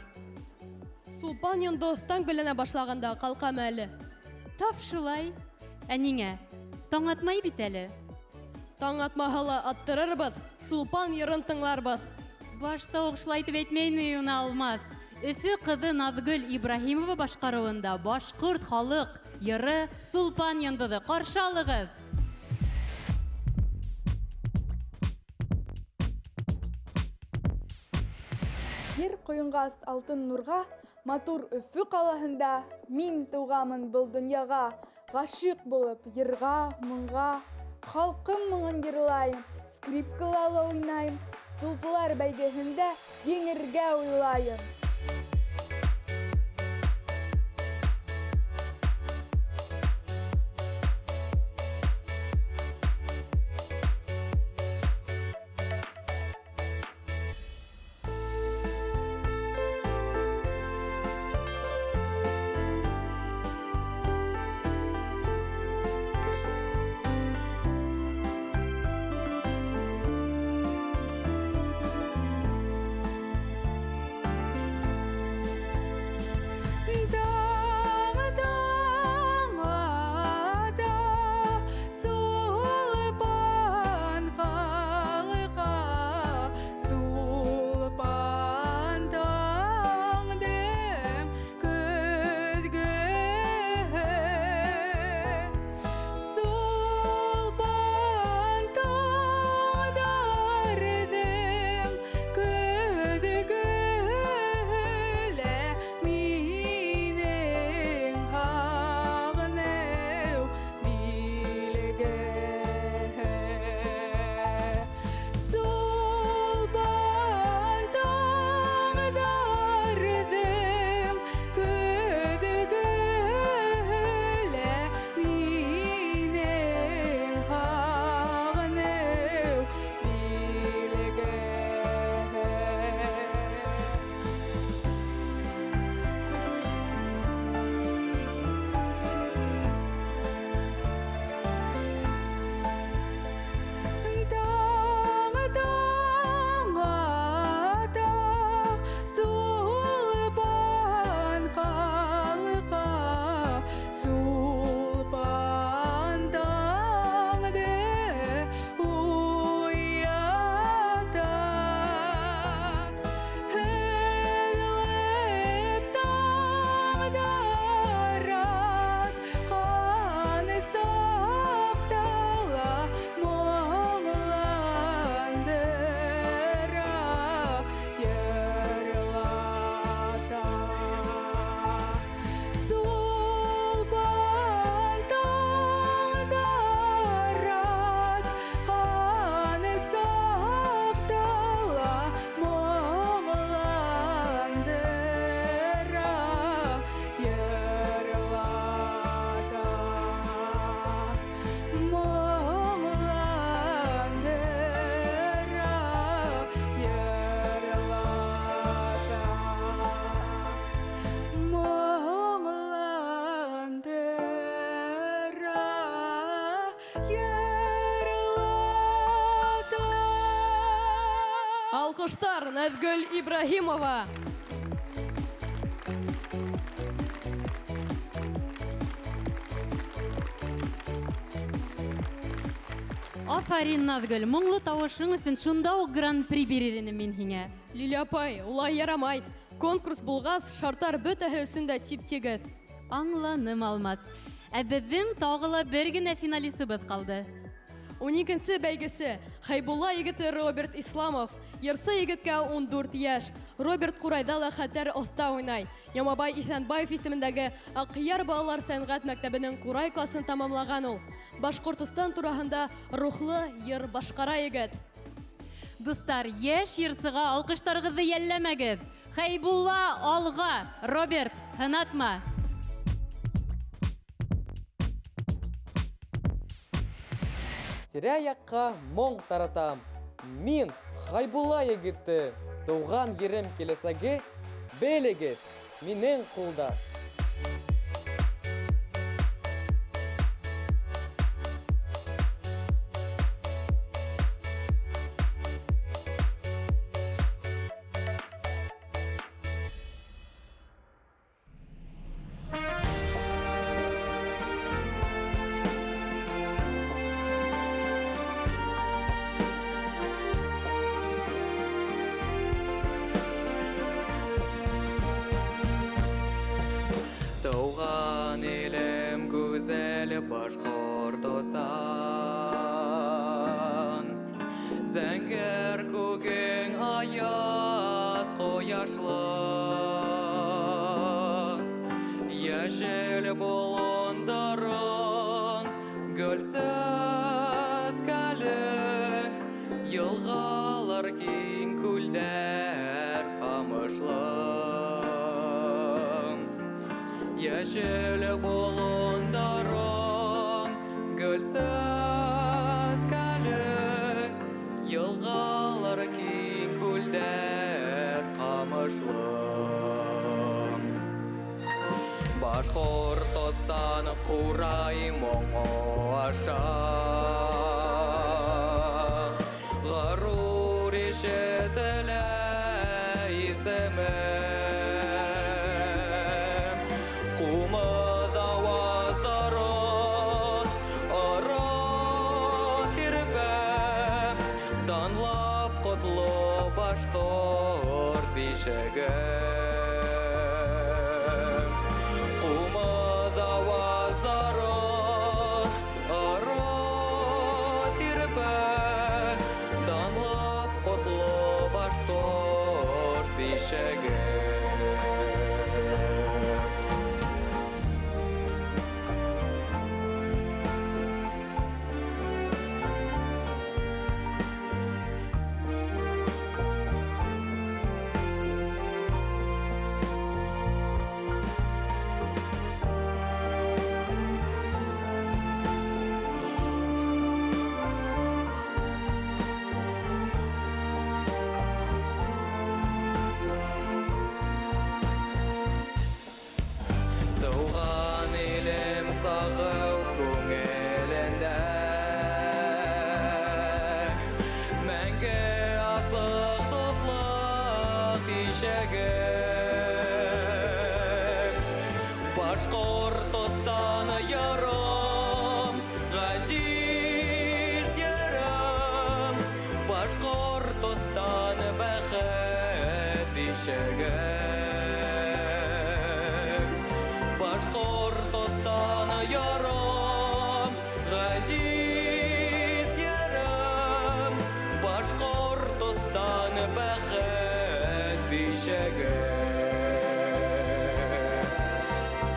Сулпан йондоҙ таң беленә башлағанда ҡалҡамы әле? Тап шулай. Ә ниңә? Таң атмай бит әле. Таң атмаһа ла аттырырбыҙ, Сулпан йырын тыңларбыҙ. Башта уҡ шулай итеп әйтмәйме уны Алмаз? Өфө ҡыҙы Наҙгөл Ибраһимова башҡарыуында башҡорт халыҡ йыры Сулпан йондоҙо. Ҡаршы алығыҙ! Ер ҡойонғас алтын нурға, матур Өфө ҡалаһында мин тыуғамын был донъяға, ғашиҡ булып йырға, моңға, халҡым моңон йырлайым, скрипкала ла уйнайым, сулпылар бәйгеһендә еңергә уйлайым. Алҡыштар, Наҙгөл Ибраһимова. Афарин, Наҙгөл, моңло тауышың өсөн шунда уҡ гран-при бирер инем мин һиңә. Лилия апай, улай ярамай. Конкурс булғас, шарттар бөтәһе өсөн дә тип-тигеҙ. Аңланым, Алмаз. Ә беҙҙең тағы ла бер генә финалисыбыҙ ҡалды. Ун икенсе бәйгесе Хәйбулла егете Роберт Исламов. Йырсы егеткә 14 йәш. Роберт ҡурайҙа ла хәтәр оҫта уйнай. Ямабай Иҫәнбаев исемендәге Аҡъяр балалар сәнғәт мәктәбенең ҡурай класын тамамлаған ул. Башҡортостан тураһында рухлы йыр башҡара егет. Дуҫтар, йәш йырсыға алҡыштарығыҙҙы йәлләмәгеҙ. Хәйбулла, алға! Роберт, һынатма! Тирә-яҡҡа моң таратам. Мин, Хайбулла егете, тыуған ерем киләсәге, белегеҙ, минең ҡулда. Тыуған илем гүзәл Башҡортостан, Зәңгәр күгең аяҙ ҡояшлы, Йәшел болондарың гөл сәскәле, Йылғалар киң, күлдәр ҡамышлы. Йәшел болондарың гөл сәскәле, Йылғалар киң, күлдәр ҡамышлы. Башҡортостан ҡурай моңо аша, Ғорур ишетелә исемем. Ҡумыҙ ауаздарын ара һирпә, Данлап ҡотло башҡорт бишеге. Ҡумыҙ ауаздарын ара һирпә, Данлап ҡотло башҡорт бишеге. Тыуған илем сағыу күңелендә, Мәңге асыҡ дуҫлыҡ ишеге. Башҡортостан ярым, ғәзиз ерем, Башҡортостан бәхет бишеге. Башҡортостан ярым, ғәзиз ерем, Башҡортостан бәхет бишеге.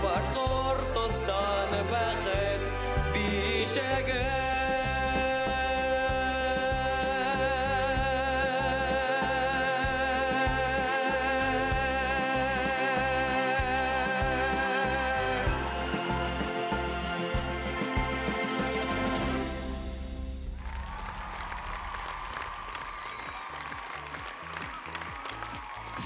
Башҡортостан бәхет бишеге.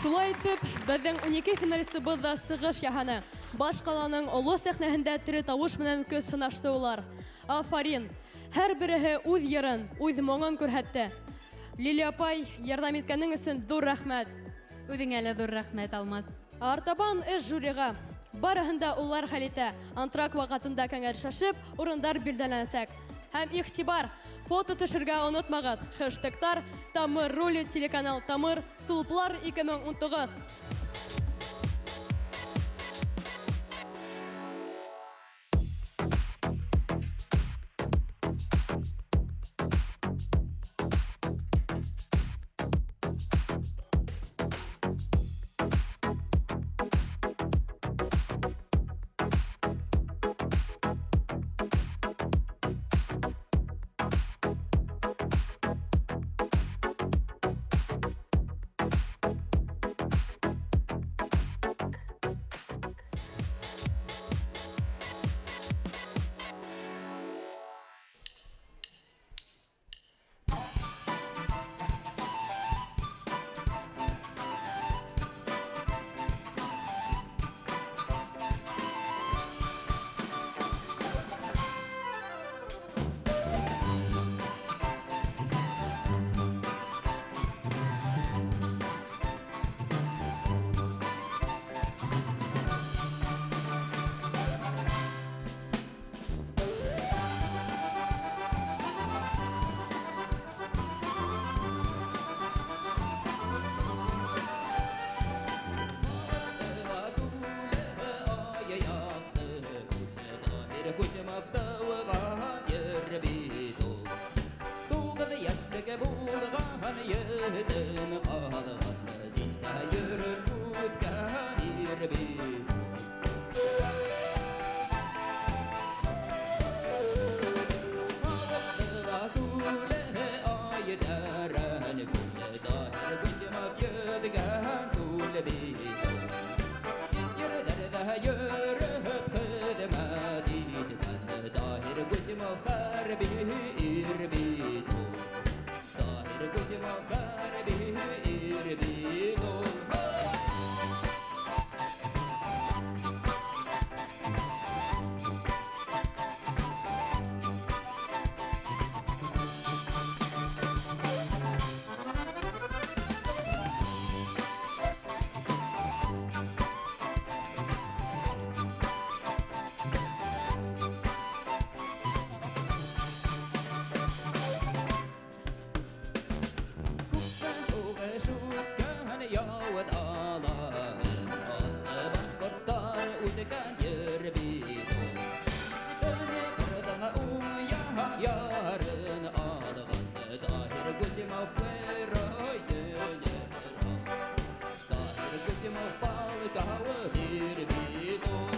Шулай итеп, беҙҙең 12 финалисыбыҙ ҙа сығыш яһаны. Баш ҡаланың оло сәхнәһендә тере тауыш менән көс һынашты улар. Афарин! Һәр береһе үҙ йырын, үҙ моңон күрһәтте. Лилия апай, ярҙам иткәнең өсөн ҙур рәхмәт. Үҙеңә лә ҙур рәхмәт, Алмаз. Артабан эш жюриға. Барыһын да улар хәл итә. Антракт ваҡытында кәңәшләшеп, урындар билдәләнәсәк. Һәм иғтибар, фото төшөргә онотмағыҙ. Хэштегтар Тамыр рули, телеканал Тамыр, Сулпылар 2019. бәхетем ҡалған, ситтә йөрөп үткән ир бит. Халыҡты ла күле ай тәрән күле, Таһир Гусимов йөҙгән күл бит. Сит ерҙәрҙә йөрөп хеҙмәт иткән Таһир Гусимов хәрби ир бит ул. Таһир Гусимов хәрби ир бит ул. Күпме һуғыш үткән, яуыҙ ала, Атлы башҡорттар үткән ер бит ул. Днепрҙың уң яҡ ярын алған Таһир Гусимов герой генерал. Таһир Гусимов полковник ир бит ул.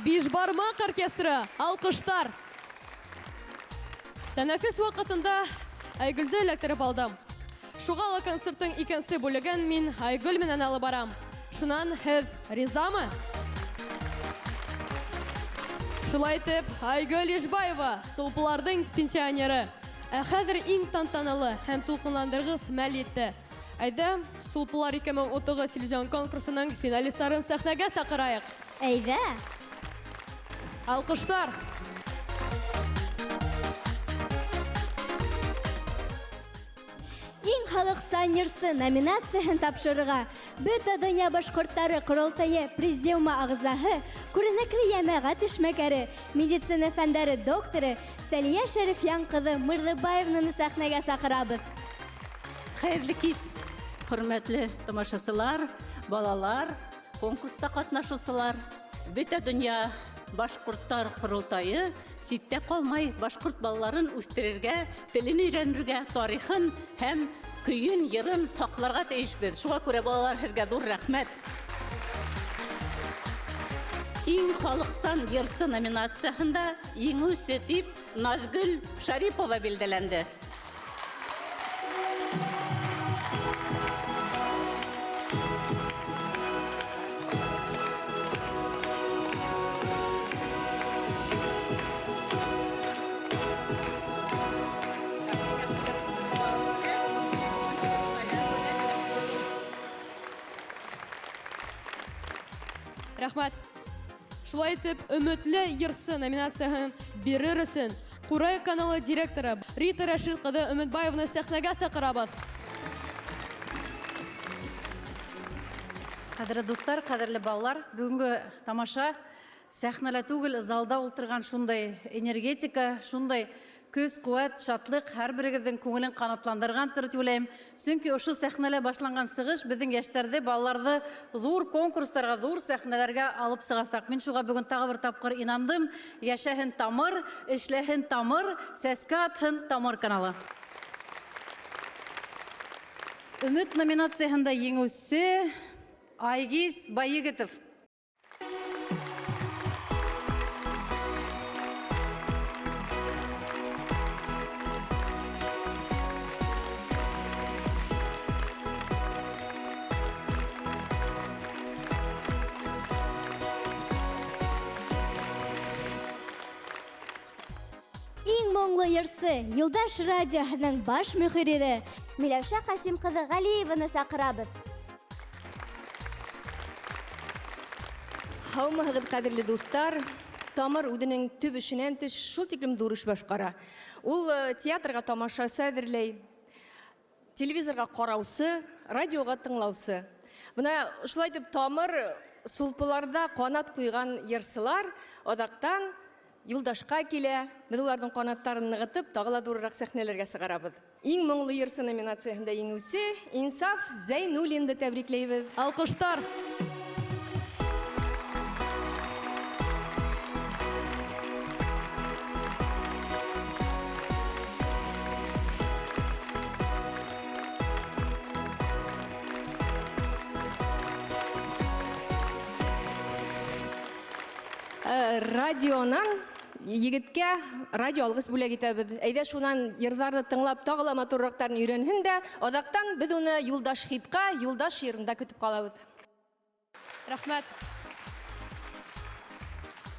Бишбармаҡ оркестры, алҡыштар. Тәнәфес ваҡытында Айгөлдө эләктереп алдым. Шуға ла концерттың икенсе бүлеген мин Айгөл менән алып барам. Шунан һеҙ ризамы? Шулай итеп, Айгөл Ишбаева, сулпыларҙың пенсионеры. Ә хәҙер иң тантаналы һәм тулҡынландырғыс мәл етте. Әйҙә, Сулпылар 2019 телевизион конкурсының финалистларын сәхнәгә саҡырайыҡ. Әйҙә. Алҡыштар. Иң халыҡсан йырсы номинацияһын тапшырырға Бөтә донъя башҡорттары ҡоролтайы президиумы ағзаһы, күренекле йәмәғәт эшмәкәре, медицина фәндәре докторы Сәлиә Шәрифйән ҡыҙы Мырҙыбаевнаны сәхнәгә саҡырабыҙ. Хәйерле кис, хөрмәтле тамашасылар, балалар, конкурста ҡатнашыусылар. Бөтә донъя башҡорттар ҡоролтайы ситтә ҡалмай башҡорт балаларын үҫтерергә, телен өйрәнергә, тарихын һәм көйөн, йырын һаҡларға тейешбеҙ. Шуға күрә, балалар, һеҙгә ҙур рәхмәт. Иң халыҡсан йырсы номинацияһында еңеүсе тип Наҙгөл Шарипова билдәләнде. Рәхмәт. Шулай итеп, Өмөтлө йырсы номинацияһын бирер өсөн Ҡурай каналы директоры Рита Рәшит ҡыҙы Өмөтбаеваны сәхнәгә саҡырабыҙ. Ҡәҙерле дуҫтар, ҡәҙерле балалар, бөгөнгө тамаша сәхнәлә түгел, залда ултырған шундай энергетика, шундай көс, ҡеүәт, шатлыҡ һәр берегеҙҙең күңелен ҡанатландырғандыр тип уйлайым. Сөнки ошо сәхнәлә башланған сығыш беҙҙең йәштәрҙе, балаларҙы ҙур конкурстарға, ҙур сәхнәләргә алып сығасаҡ. Мин шуға бөгөн тағы бер тапҡыр инандым. Йәшәһен Тамыр, эшләһен Тамыр, сәскә атһын Тамыр каналы. Өмөт номинацияһында еңеүсе Айгиз Байегетов. Иң моңло йырсы Юлдаш радиоһының баш мөхәррире Миләүшә Ҡасим ҡыҙы Ғәлиеваны саҡырабыҙ. Һаумыһығыҙ, ҡәҙерле дуҫтар. Тамыр үҙенең төп эшенән тыш шул тиклем ҙур эш башҡара. Ул театрға тамашасы әҙерләй, телевизорға ҡараусы, радиоға тыңлаусы. Бына шулай итеп Тамыр сулпыларҙа ҡанат ҡуйған йырсылар аҙаҡтан Юлдашҡа килә. Беҙ уларҙың ҡанаттарын нығытып, тағы ла ҙурыраҡ сәхнәләргә сығарабыҙ. Иң моңло йырсы номинацияһында еңеүсе Инсаф Зәйнуллинды тәбрикләйбеҙ. Алҡыштар! Радионан егеткә радио алғыс бүләк итәбеҙ. Әйҙә шунан йырҙарҙы тыңлап, тағы ла матурыраҡтарын өйрәнһен дә, аҙаҡтан беҙ уны Юлдаш хитҡа, Юлдаш йырында көтөп ҡалабыҙ. Рәхмәт.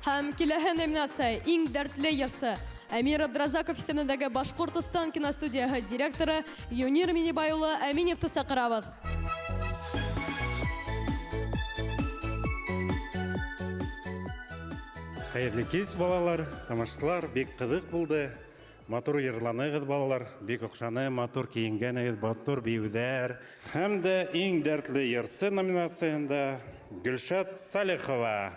Һәм киләһе номинация Иң дәртле йырсы. Әмир Абдразаков исемендәге Башҡортостан киностудияһы директоры Юнир Минибай улы Әминевты саҡырабыҙ. Хәйерле кис, балалар, тамашасылар, бик ҡыҙыҡ булды. Матур йырланығыҙ, балалар, бик оҡшаны, матур кейенгәнегеҙ, матур бейеүҙәр. Һәм дә иң дәртле йырсы номинацияһында Гөлшат Салихова.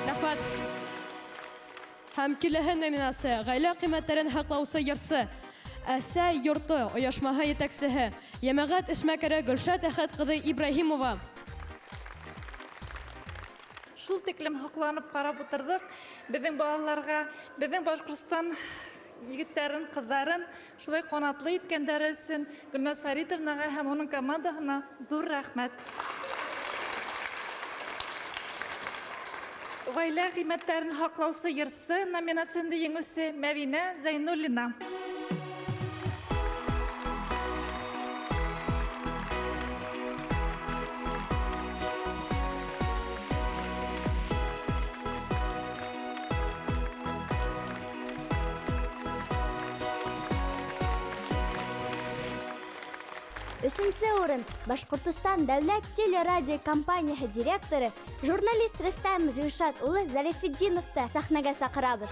Рәхмәт. Һәм киләһе номинация ғаилә ҡиммәттәрен һаҡлаусы йырсы. Әсә йорто ойошмаһы етәксеһе, йәмәғәт эшмәкәре Гөлшат Әхәт ҡыҙы Ибраһимова. Шул тиклем һоҡланып ҡарап ултырҙыҡ беҙҙең балаларға, беҙҙең Башҡортостан егеттәрен, ҡыҙҙарын шулай ҡанатлы иткәндәре өсөн Гөлназ Фәритовнаға һәм уның командаһына ҙур рәхмәт. Ғаилә ҡиммәттәрен һаҡлаусы йырсы номинацияһында еңеүсе Мәҙинә Зәйнуллина. Өсөнсө урын Башҡортостан дәүләт телерадиокомпанияһы директоры, журналист Рөстәм Ришат улы Зарифетдиновты сәхнәгә саҡырабыҙ.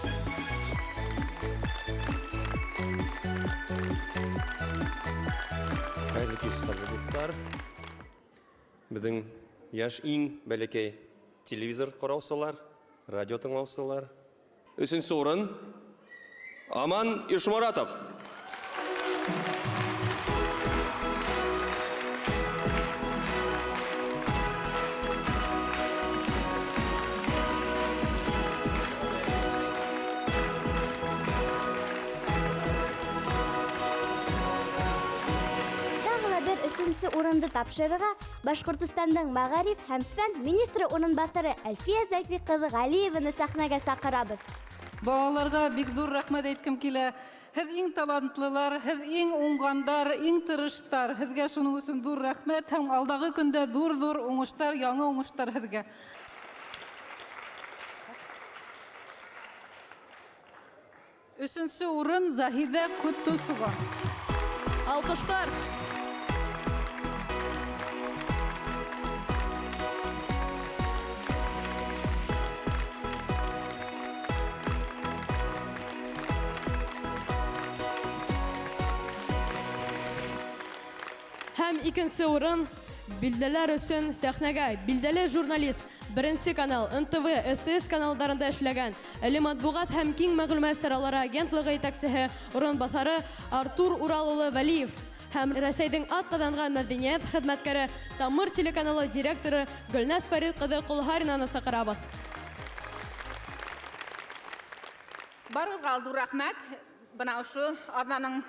Хәйерле кис, ҡәҙерле дуҫтар. Беҙҙең йәш иң бәләкәй телевизор ҡараусылар, радио тыңлаусылар. Өсөнсө урын Аман Ишморатов. урынды тапшырырға Башҡортостандың мәғариф һәм фән министры урынбаҫары Әлфиә Зәкри ҡыҙы Ғәлиеваны сәхнәгә саҡырабыҙ. Балаларға бик ҙур рәхмәт әйткем килә. Һеҙ иң талантлылар, һеҙ иң уңғандар, иң тырыштар. Һеҙгә шуның өсөн ҙур рәхмәт һәм алдағы көндә ҙур-ҙур уңыштар, яңы уңыштар һеҙгә. Өсөнсө урын Заһиҙә Ҡотдосова. Алҡыштар! Һәм икенсе урын билдәләр өсөн сәхнәгә билдәле журналист, Беренсе канал, НТВ, СТС каналдарында эшләгән, әле матбуғат һәм киң мәғлүмәт саралары агентлығы етәксеһе урынбаҫары Артур Урал улы Вәлиев һәм Рәсәйҙең атҡаҙанған мәҙәниәт хеҙмәткәре Тамыр телеканалы директоры Гөлназ Фәрит ҡыҙы Ҡолһаринаны саҡырабыҙ. Барығыҙға ҙур рәхмәт. Бына ошо аҙнаның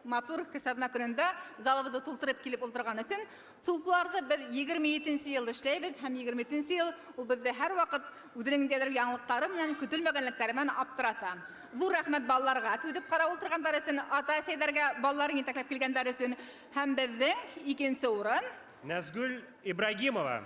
матур кесәҙенә көнөндә залыбыҙҙы тултырып килеп ултырған өсөн. Сулпыларҙы беҙ 27 йыл эшләйбеҙ һәм 27 йыл ул беҙҙе һәр ваҡыт үҙенең ниндәйҙер яңылыҡтары менән, көтөлмәгәнлектәре менән аптырата. Ҙур рәхмәт балаларға түҙеп ҡарап ултырғандар өсөн, ата-әсәйҙәргә балаларын етәкләп килгәндәр өсөн. Һәм беҙҙең икенсе урын Назгүл Ибрагимова.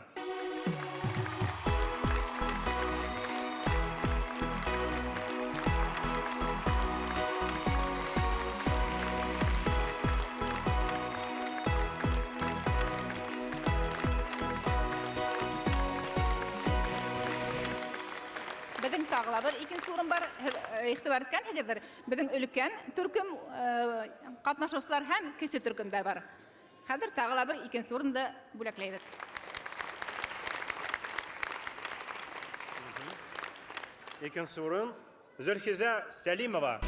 Беҙҙең тағы ла бер икенсе урын бар. Һеҙ иғтибар иткәнһегеҙҙер. Беҙҙең өлкән төркөм ҡатнашыусылар һәм кесе төркөмдәр бар. Хәҙер тағы ла бер икенсе урынды бүләкләйбеҙ. Икенсе урын Зөлхизә Сәлимова.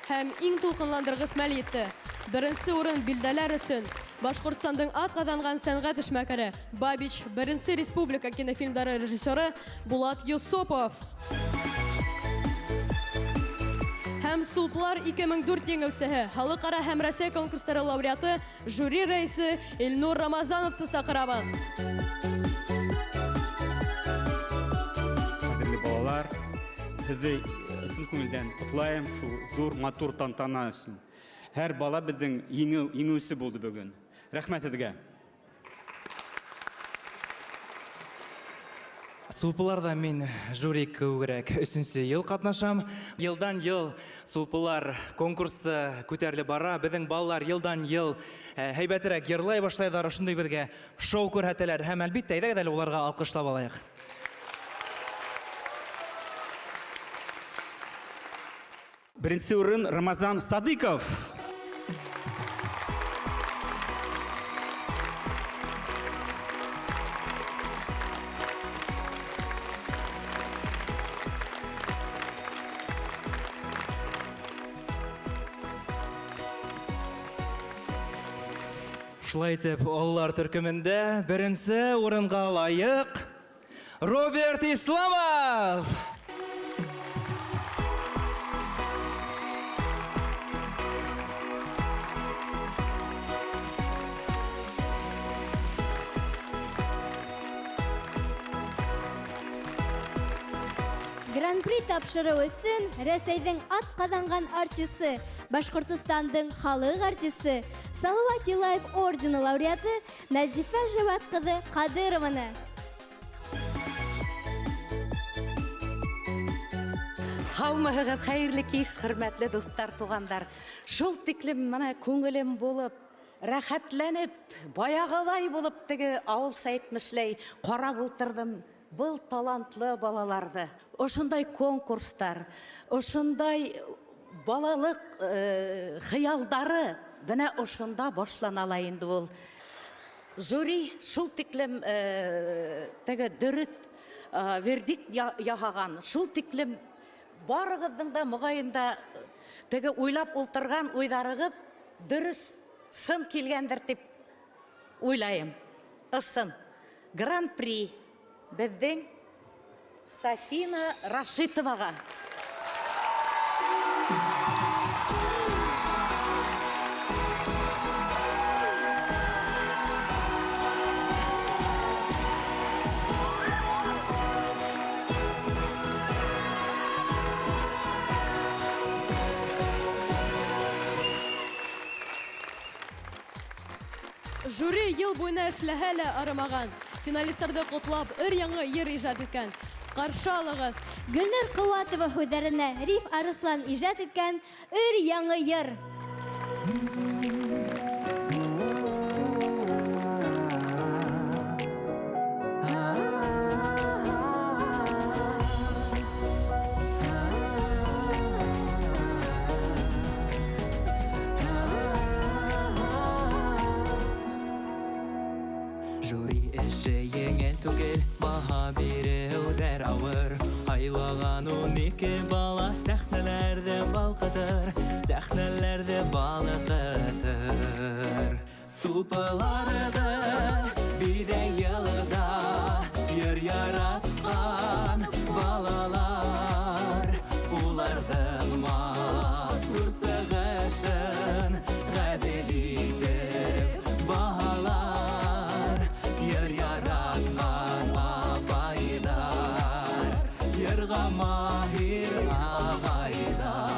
Һәм иң тулҡынландырғыс мәл етте. Беренсе урын билдәләр өсөн Башҡортостандың атҡаҙанған сәнғәт эшмәкәре Бабич, беренсе республика кинофильмдары режиссеры Булат Юсупов. Һәм Сулпылар 2004 еңеүсеһе, халыҡ-ара һәм Рәсәй конкурстары лауреаты, жюри рәйесе Илнур Рамазановты саҡырабыҙ. Ҡәҙерле балалар, һеҙҙе ысын күңелдән ҡотлайым шул ҙур матур тантана өсөн. Һәр бала беҙҙең еңеүсе булды бөгөн. Рәхмәт һеҙгә. Сулпыларҙа мин жюри кеүегерәк өсөнсө йыл ҡатнашам. Йылдан йыл Сулпылар конкурсы күтәрелеп бара. Беҙҙең балалар йылдан йыл һәйбәтерәк йырлай башлайҙар. Ошондай беҙгә шоу күрһәтәләр. Һәм әлбиттә, әйҙәгеҙ әле уларға алҡышлап алайыҡ. Беренсе урын Рамазан Садыков. Шулай итеп, олылар төркөмөндә беренсе урынға лайыҡ Роберт Исламов. Гран-при тапшырыу өсөн Рәсәйҙең атҡаҙанған артисы, Башҡортостандың халыҡ артисы, Салауат Юлаев ордены лауреаты Нәзифә Жеват ҡыҙы Ҡадырованы. Һаумыһығыҙ, хәйерле кис, хөрмәтле дуҫтар, туғандар. Шул тиклем мына күңелем булып, рәхәтләнеп, баяғылай булып теге ауыл әйтмешләй ҡарап ултырҙым был талантлы балаларҙы. Ошондай конкурстар, ошондай балалыҡ хыялдары бына ошонда башлана ла инде ул. Жюри шул тиклем теге дөрөҫ вердикт яһаған, шул тиклем барығыҙҙың да моғайын да теге уйлап ултырған уйҙарығыҙ дөрөҫ сын килгәндер тип уйлайым. Ысын. Гран-при беҙҙең Сафина Рашитоваға. Жюри йыл буйына эшләһә лә арымаған. Финалистарҙы ҡотлап, өр-яңы йыр ижад иткән. Ҡаршы алығыҙ! Гөлнур Ҡыуатова һүҙҙәренә Риф Арыҫлан ижад иткән өр-яңы йыр. Жюри эше еңел түгел, баһа биреүҙәр ауыр. Һайлаған 12 бала сәхнәләрҙе балҡытыр, сәхнәләрҙе балҡытыр. Сулпыларҙы биҙәй йылда йыр яратҡан балалар. Уларҙың матур сығышын ғәҙел итеп баһалар. Йыр яратҡан апайҙар, йырға маһир ағайҙар.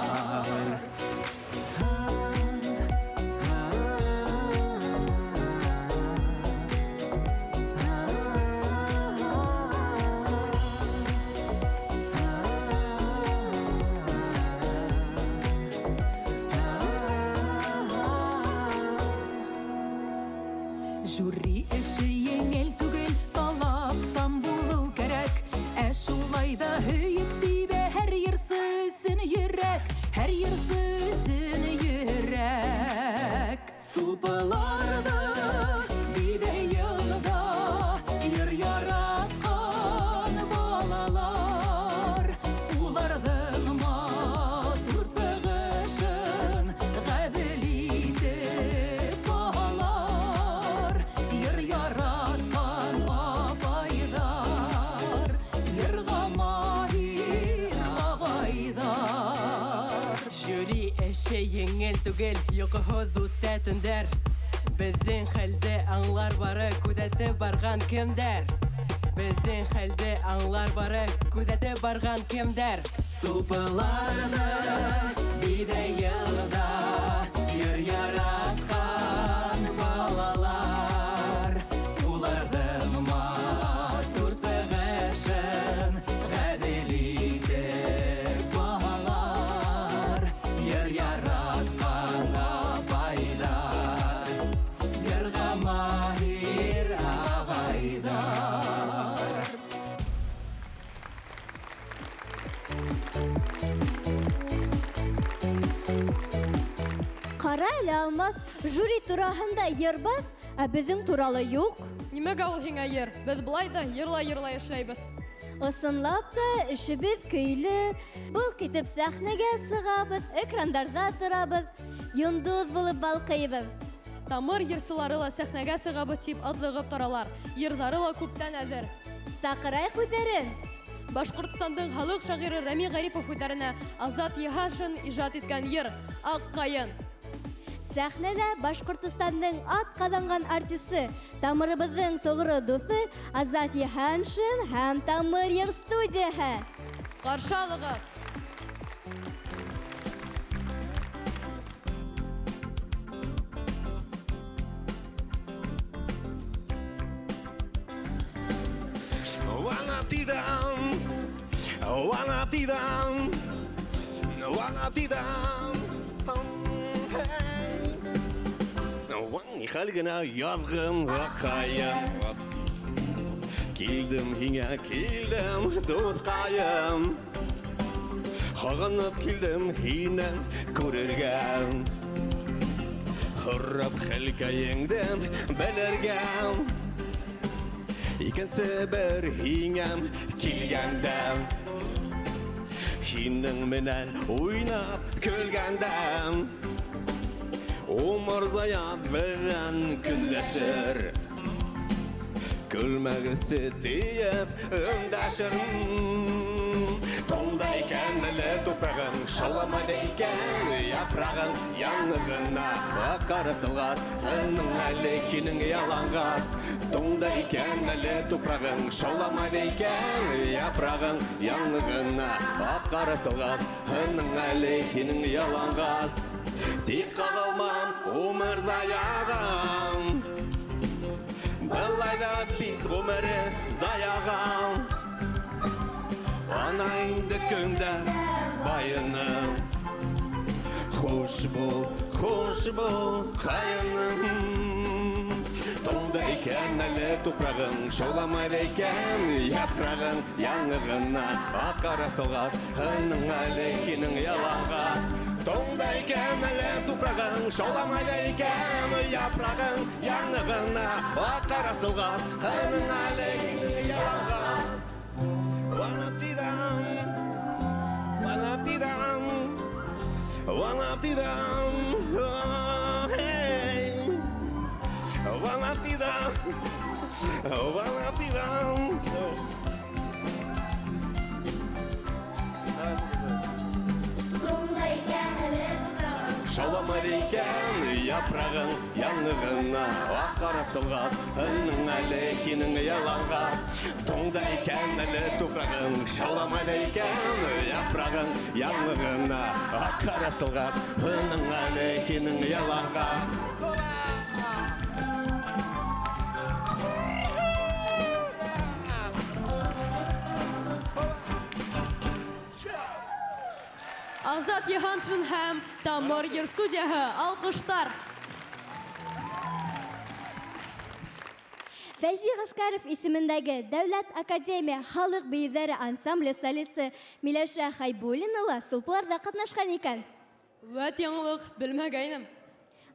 Жюри эше еңел түгел, талапсан булыу кәрәк. Ә шулай ҙа һөйөп тибә һәр йырсы өсөн йөрәк, һәр йырсы өсөн йөрәк. Сулпыларҙы биҙәй йылда йыр яратҡан балалар. Уларҙың матур сығышын ғәҙел итеп баһалар. Йыр яратҡан апайҙар, йырға маһир ағайҙар. Жюри эше еңел түгел, йоҡоһоҙ үтә төндәр. Беҙҙең хәлде аңлар бары күҙәтеп барған кемдәр? Беҙҙең хәлде аңлар бары күҙәтеп барған кемдәр? Сулпыларҙы биҙәй йылда йыр яратҡан балалар. Уларҙың матур сығышын ғәҙел итеп баһалар. Йыр яратҡан апайҙар, йырға маһир ағайҙар. Ҡара әле, Алмаз, жюри тураһында йыр бар, ә беҙҙең турала юҡ. Нимәгә ул һиңә йыр? Беҙ былай ҙа йырлай-йырлай эшләйбеҙ. Ысынлап та, эшебеҙ көйлө. Был китеп сәхнәгә сығабыҙ, экрандарҙа торабыҙ, йондоҙ булып балҡыйбыҙ. Тамыр йырсылары ла сәхнәгә сығабыҙ тип атлығып торалар. Йырҙары ла күптән әҙер. Саҡырайыҡ үҙҙәрен. Башҡортостандың халыҡ шағиры Рәми Ғарипов һүҙҙәренә Азат Йыһаншин ижад иткән йыр Аҡ ҡайын. Сәхнәлә Башҡортостандың ат ҡаҙанған артисы, тамырыбыҙҙың тоғро дуҫы Азат Йыһаншин һәм Тамыр йыр студияһы. Ҡаршы алығыҙ! Нихәл генә яҙғын аҡайым, килдем һиңә, килдем, дуҫҡайым. Һағынып килдем һине күрергә, һорап хәлкәйеңде белергә. Икенсе бер һиңә килгәндә, һинең менән уйнап көлгәндә, Умырзая беҙҙән көнләшер. Көлмәгесе тиеп өндәшермен. Тоңда икән әле тупрағың, шауламайды икән япрағың, яңы ғына аққара сылғас, ының әле һинең яланғас. Тоңда икән әле тупрағың, шауламайды икән япрағың, яңы ғына аққара сылғас, ының әле һинең яланғас. Тик ҡағылмам ғүмер заяған, былай да бит ғүмере заяған. Ана инде көндә байының, хуш бул, хуш бул, ҡайыным. Тоңда икән әле тупрағың, шауламайды икән япрағың, яңы ғына аққара сылғас, ының әле һинең яланғас. Тоңда икән әле тупрағың, шауламайды икән япрағың, яңы ғына аққара сылғас, ының әле һинең яланғас. Ванатидам, ванатидам, ванатидам, hey. Ванатидам, ванатидам. Шауламайды икән япрағың, яңы ғына аққара сылғас, ының әле һинең яланғас. Тоңда икән әле тупрағың, шауламайды икән япрағың, яңы ғына аққара сылғас, ының әле һинең яланғас. Азат Йыһаншин һәм Тамыр йыр студияһы. Алҡыштар. Фәйзи Ғәскәров исемендәге Дәүләт академия халыҡ бейеүҙәре ансамбле солисы Миләүшә Хәйбуллина ла сулпыларҙа ҡатнашҡан икән. Вәт яңылыҡ, белмәгәйнем.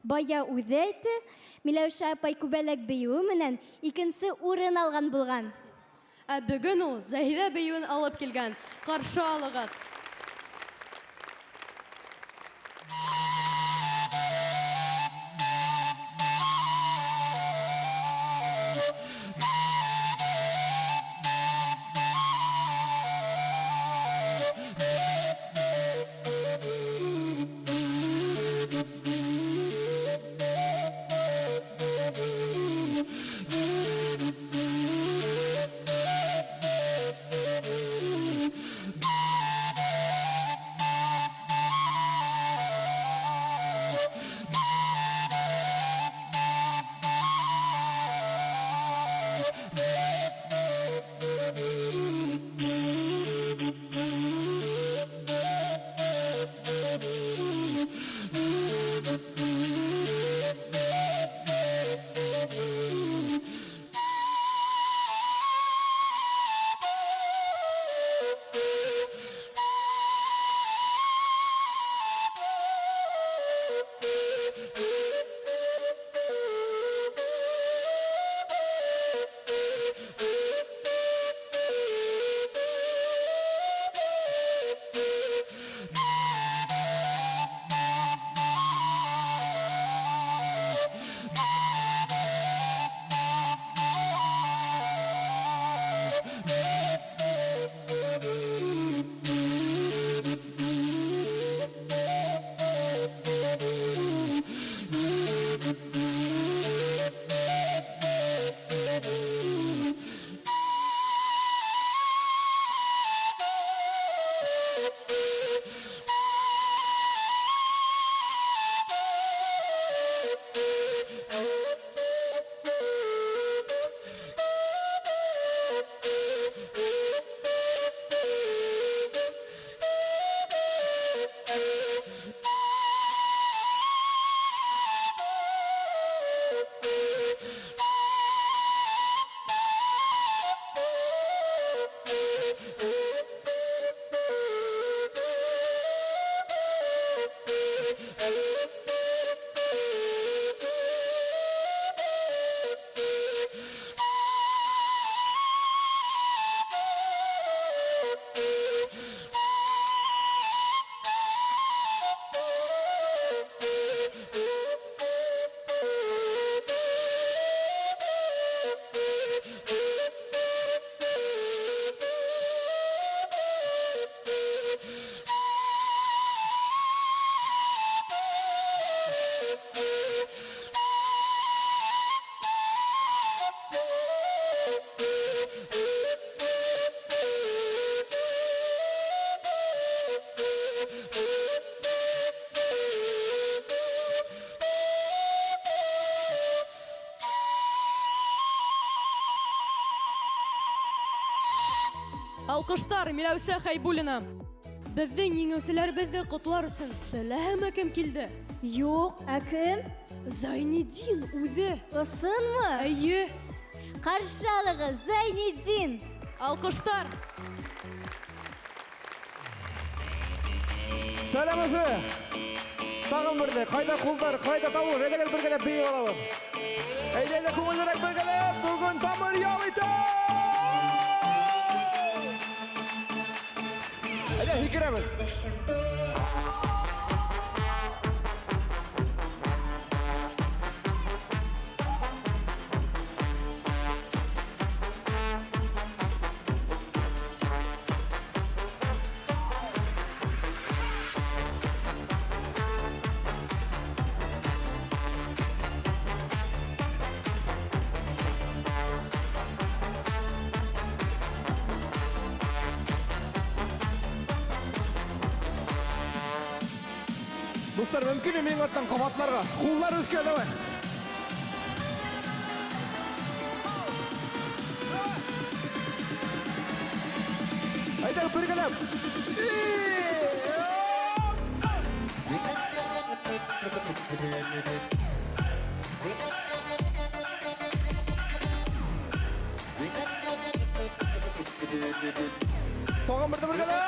Бая үҙе әйтте, Миләүшә апай күбәләк бейеүе менән икенсе урын алған булған. Ә бөгөн ул Заһиҙә бейеүен алып килгән. Ҡаршы алығыҙ. Алҡыштар Миләүшә Хәйбуллина. Беҙҙең еңеүселәребеҙҙе ҡотлар өсөн беләһеңме кем килде? Юҡ, ә кем? Зайнетдин үҙе. Ысынмы? Эйе. Ҡаршы алығыҙ, Зайнетдин. Алҡыштар. Сәләм, Өфө! Тағын берҙе, ҡайҙа ҡулдар, ҡайҙа тауыш, әйҙәгеҙ бергәләп бейеп алабыҙ. Әйҙә, әйҙә, күңеллерәк бергәләп, бөгөн Тамыр ял итә! Әйҙә, һикерәбеҙ. Дуҫтар, мөмкинме минең арттан ҡабатларға? Ҡулдар өҫкә, давай. Әйҙә, бергәләп. Тағын берҙе бергәләп.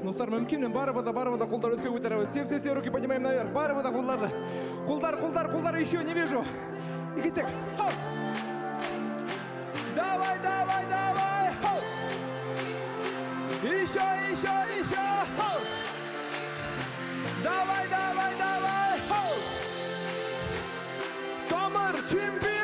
Дуҫтар, мөмкинме? Барыбыҙ да ҡулдар өҫкә күтәрәбеҙ. Все, все, все руки поднимаем наверх. Барыбыҙ да ҡулдарҙы. Ҡулдар, ҡулдар, ҡулдар, еще не вижу. И киттек. Хоп! Давай, давай, давай! Хоп! Еще, еще, еще! Хоп! Давай, давай, давай! Хоп! Тамыр чемпион!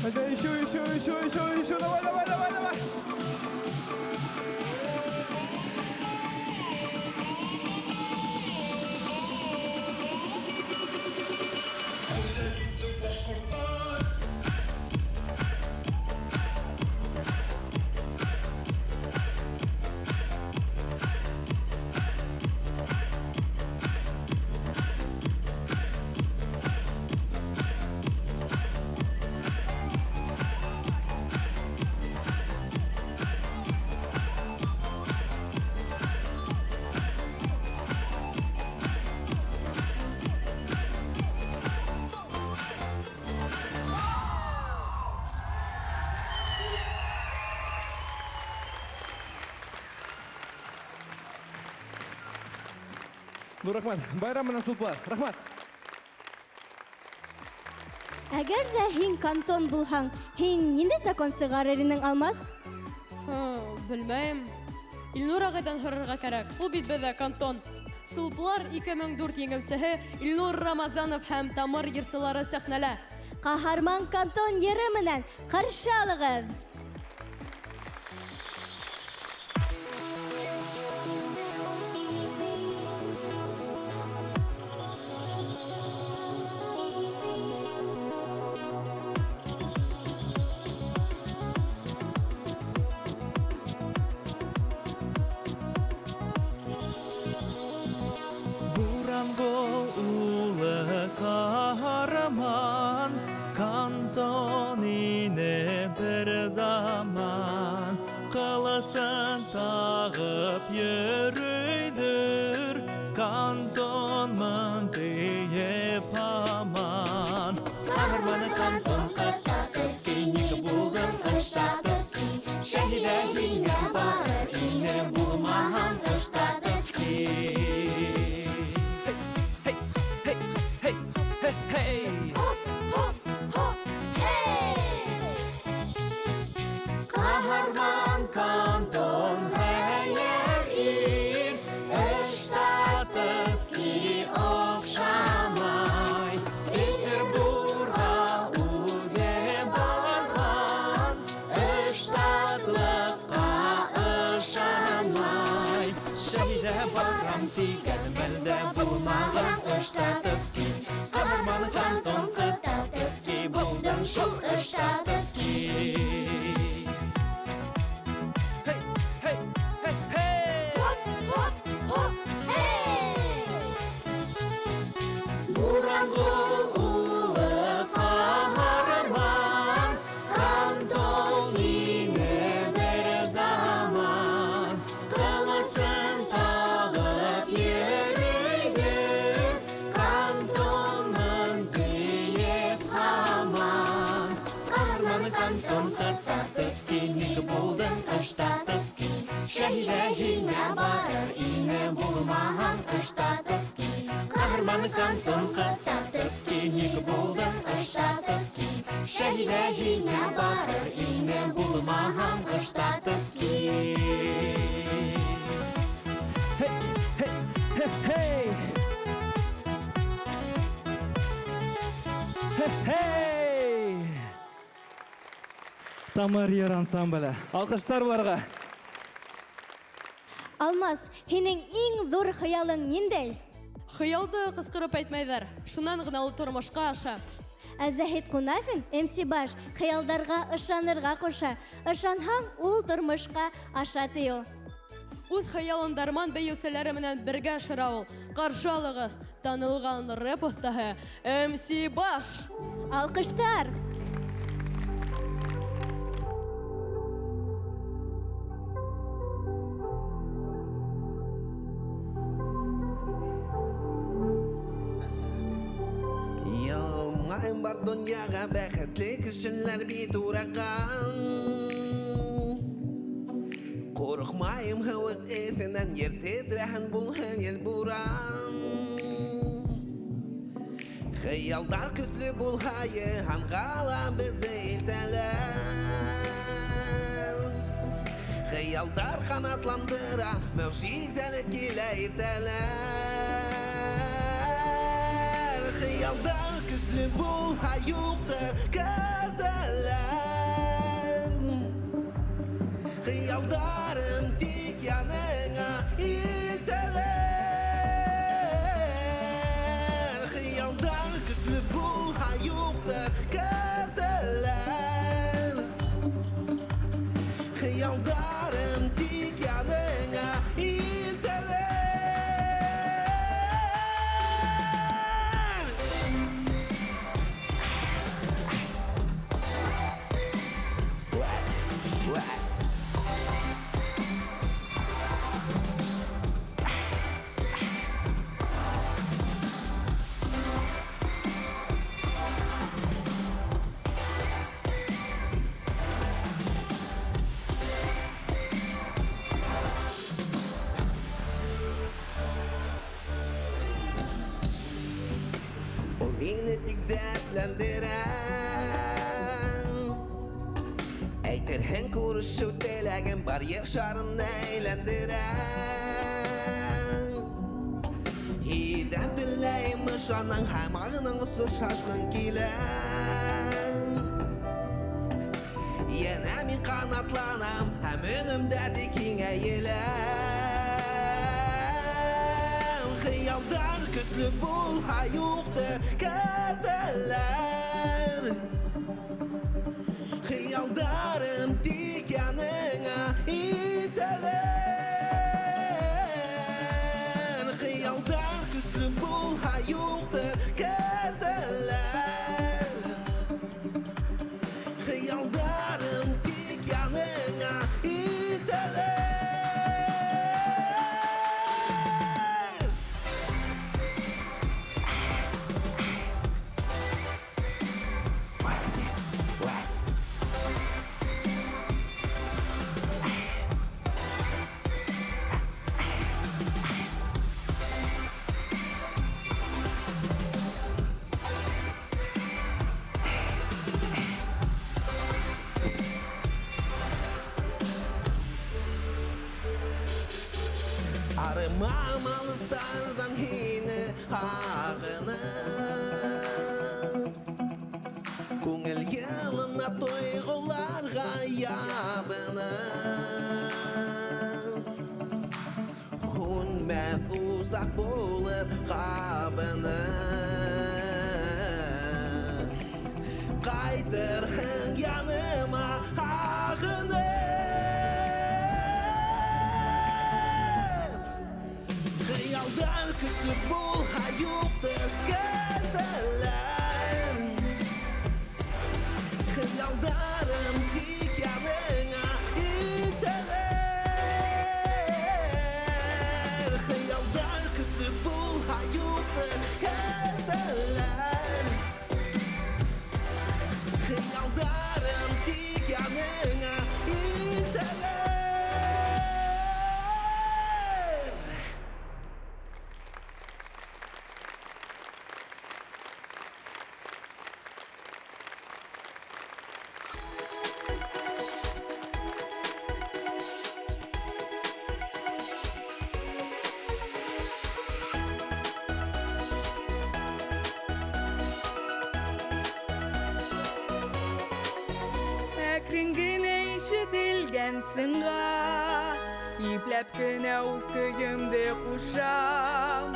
Это еще, еще, еще, еще, еще. Давай, давай, давай, давай. Ҙур рәхмәт. Байрам менән, Сулпылар. Рәхмәт. Әгәр ҙә һин кантон булһаң, һин ниндәй закон сығарыр инең, Алмаз? Белмәйем. Илнур ағайҙан һорарға кәрәк. Ул бит беҙҙә кантон. Сулпылар 2004 еңеүсеһе Илнур Рамазанов һәм Тамыр йырсылары сәхнәлә. Ҡаһарман кантон йыры менән ҡаршы алығыҙ. Каһарман ҡылысын тағып йөрөйҙөр, Кантонмын тиеп һаман. Каһарман кантон кытатыский, ник булдың ыштатыский, Шәһиҙә һиңә барыр ине, булмаһаң ыштатыский. Hey, hey, hey, hey, hey. Хоп, хоп, хоп, хей! Каһарман кантон хәйер ир, Ыштатыский оҡшамай. Петербурға үҙе барған, Ыштатлыҡҡа ышанмай. Шәһиҙә барам тигән мәлдә булмаған ыштатыский. Каһарман кантон кытатыский, булдың шул ыштатыский. Hey, hey, hey, hey! Хоп, хоп, хоп, хей! Буранғол улы ҡаһарман, Кантон ине бер заман. Ҡылысын тағып йөрөйҙөр, Кантонмын тиеп һаман. Ҡаһарман кантон кытатыский, ник булдың ыштатыский. Шәһиҙә һиңә барыр ине, булмаһаң ыштатыский. Ҡаһарман кантон кытатыский, ник булдың ыштатыский. Шәһиҙә һиңә барыр ине, булмаһаң ыштатыский. Hey, hey, hey, hey! Hey, hey! Тамыр йыр ансамбле. Алҡыштар уларға. Алмаз, һинең иң ҙур хыялың ниндәй? Хыялды ҡысҡырып әйтмәйҙәр, шунан ғына ул тормошҡа аша. Ә Заһит Ҡунафин, МС Баш, хыялдарға ышанырға ҡуша. Ышанһаң, ул тормошҡа аша ти ул. Үҙ хыялын дарман бейеүселәре менән бергә ашыра ул. Ҡаршы алығыҙ, танылған рэп оҫтаһы МС Баш. Алҡыштар! Ялмайым бар донъяға бәхетле кешеләр бит ураған. Ҡурҡмайым һыуыҡ эҫенән, ер тетрәһен булһын ел буран. Хыялдар көслө булһа, йыһанға ла беҙҙе илтәләр. Хыялдар ҡанатландыра, мөғжизәле килә иртәләр. Хыялдар көслө булһа, юҡтыр кәртәләр. Хыялдарым тик яныңа илтәләр. Хыялдар көслө булһа, юҡтыр кәртәләр. Хыялдарым тик яныңа илтәләр. Ул мине тик дәртләндерә. Әйтерһең күрешеү теләгем бар, ер шарын әйләндерә. Һиҙәм теләйем ышаның һәм ағының осо шашҡын килә. Йәнә мин ҡанатланам һәм өнөмдә тик киңәйеләм. Хыялдар көслө булһа, юҡтыр кәртәләр. Хыялдарым тик яныңа илтәләр. Хыялдар көслө булһа, юҡтыр кәртәләр. Хыялдарым тик яныңа Арымам алыҫтарҙан һине һағынып, күңел йылына тойғоларға ябынып, һүнмәҫ усаҡ булып ҡабынып, ҡайтырһың яныма һағынып. Хыялдар көслө булһа, юҡтыр кәртәләр. Хыялдарым тик яныңа илтәләр. Хыялдар көслө булһа, юҡтыр кәртәләр. Хыялдарым тик яныңа илтәләр. Әкрен генә ишетелгән сыңға ипләп кенә үҙ көйөмдө ҡушам.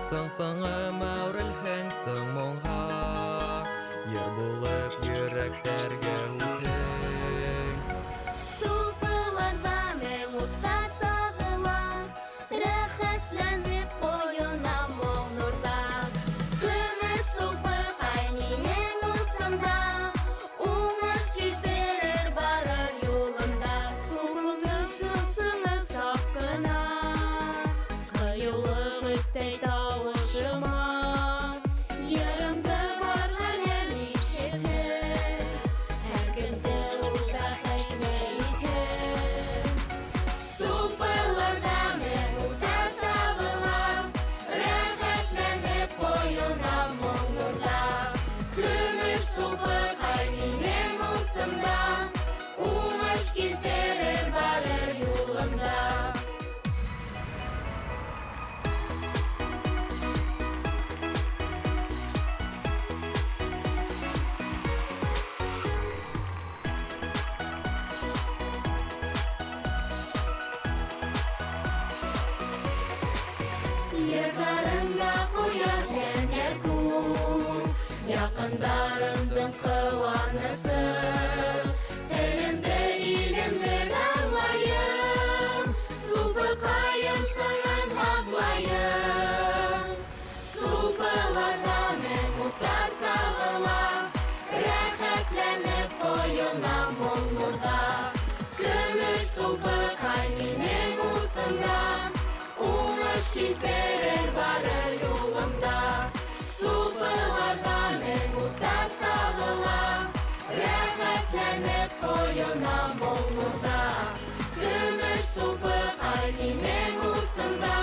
Сың сыңым әүерелһең сың моңға, йыр булып йөрәктәргә үтең. Сулпыларҙа мең уттар сағыла, рәхәтләнеп ҡойонам моң нурҙа. Көмөш сулпыҡай минең усымда, уңыш килтерер барыр юлымда. Сулпымдың сың-сыңы саф ҡына, ҡыйыулыҡ өҫтәй тауышыма. Йырымды бар ғаләм ишетһен, һәр кемде ул бәхетле итһен. Сулпыларҙа мең уттар сағыла, рәхәтләнеп ҡойонам моң нурҙа. Көмөш сулпыҡай минең усымда, уңыш килтерер барыр юлымда. Йырҙарымда ҡояш зәңгәр күк, яҡындарымдың ҡыуанысы. Телемде, илемде данлайым, сулпыҡайым сыңын һаҡлайым. Сулпыларҙа мең уттар сағыла, рәхәтләнеп ҡойонам моң нурҙа. Көмөш сулпыҡай минең усымда, уңыш килтерер барыр юлымда. Сулпыларҙа мең уттар сағыла, рәхәтләнеп ҡойонам моң нурҙа. Көмөш сулпыҡай минең усымда,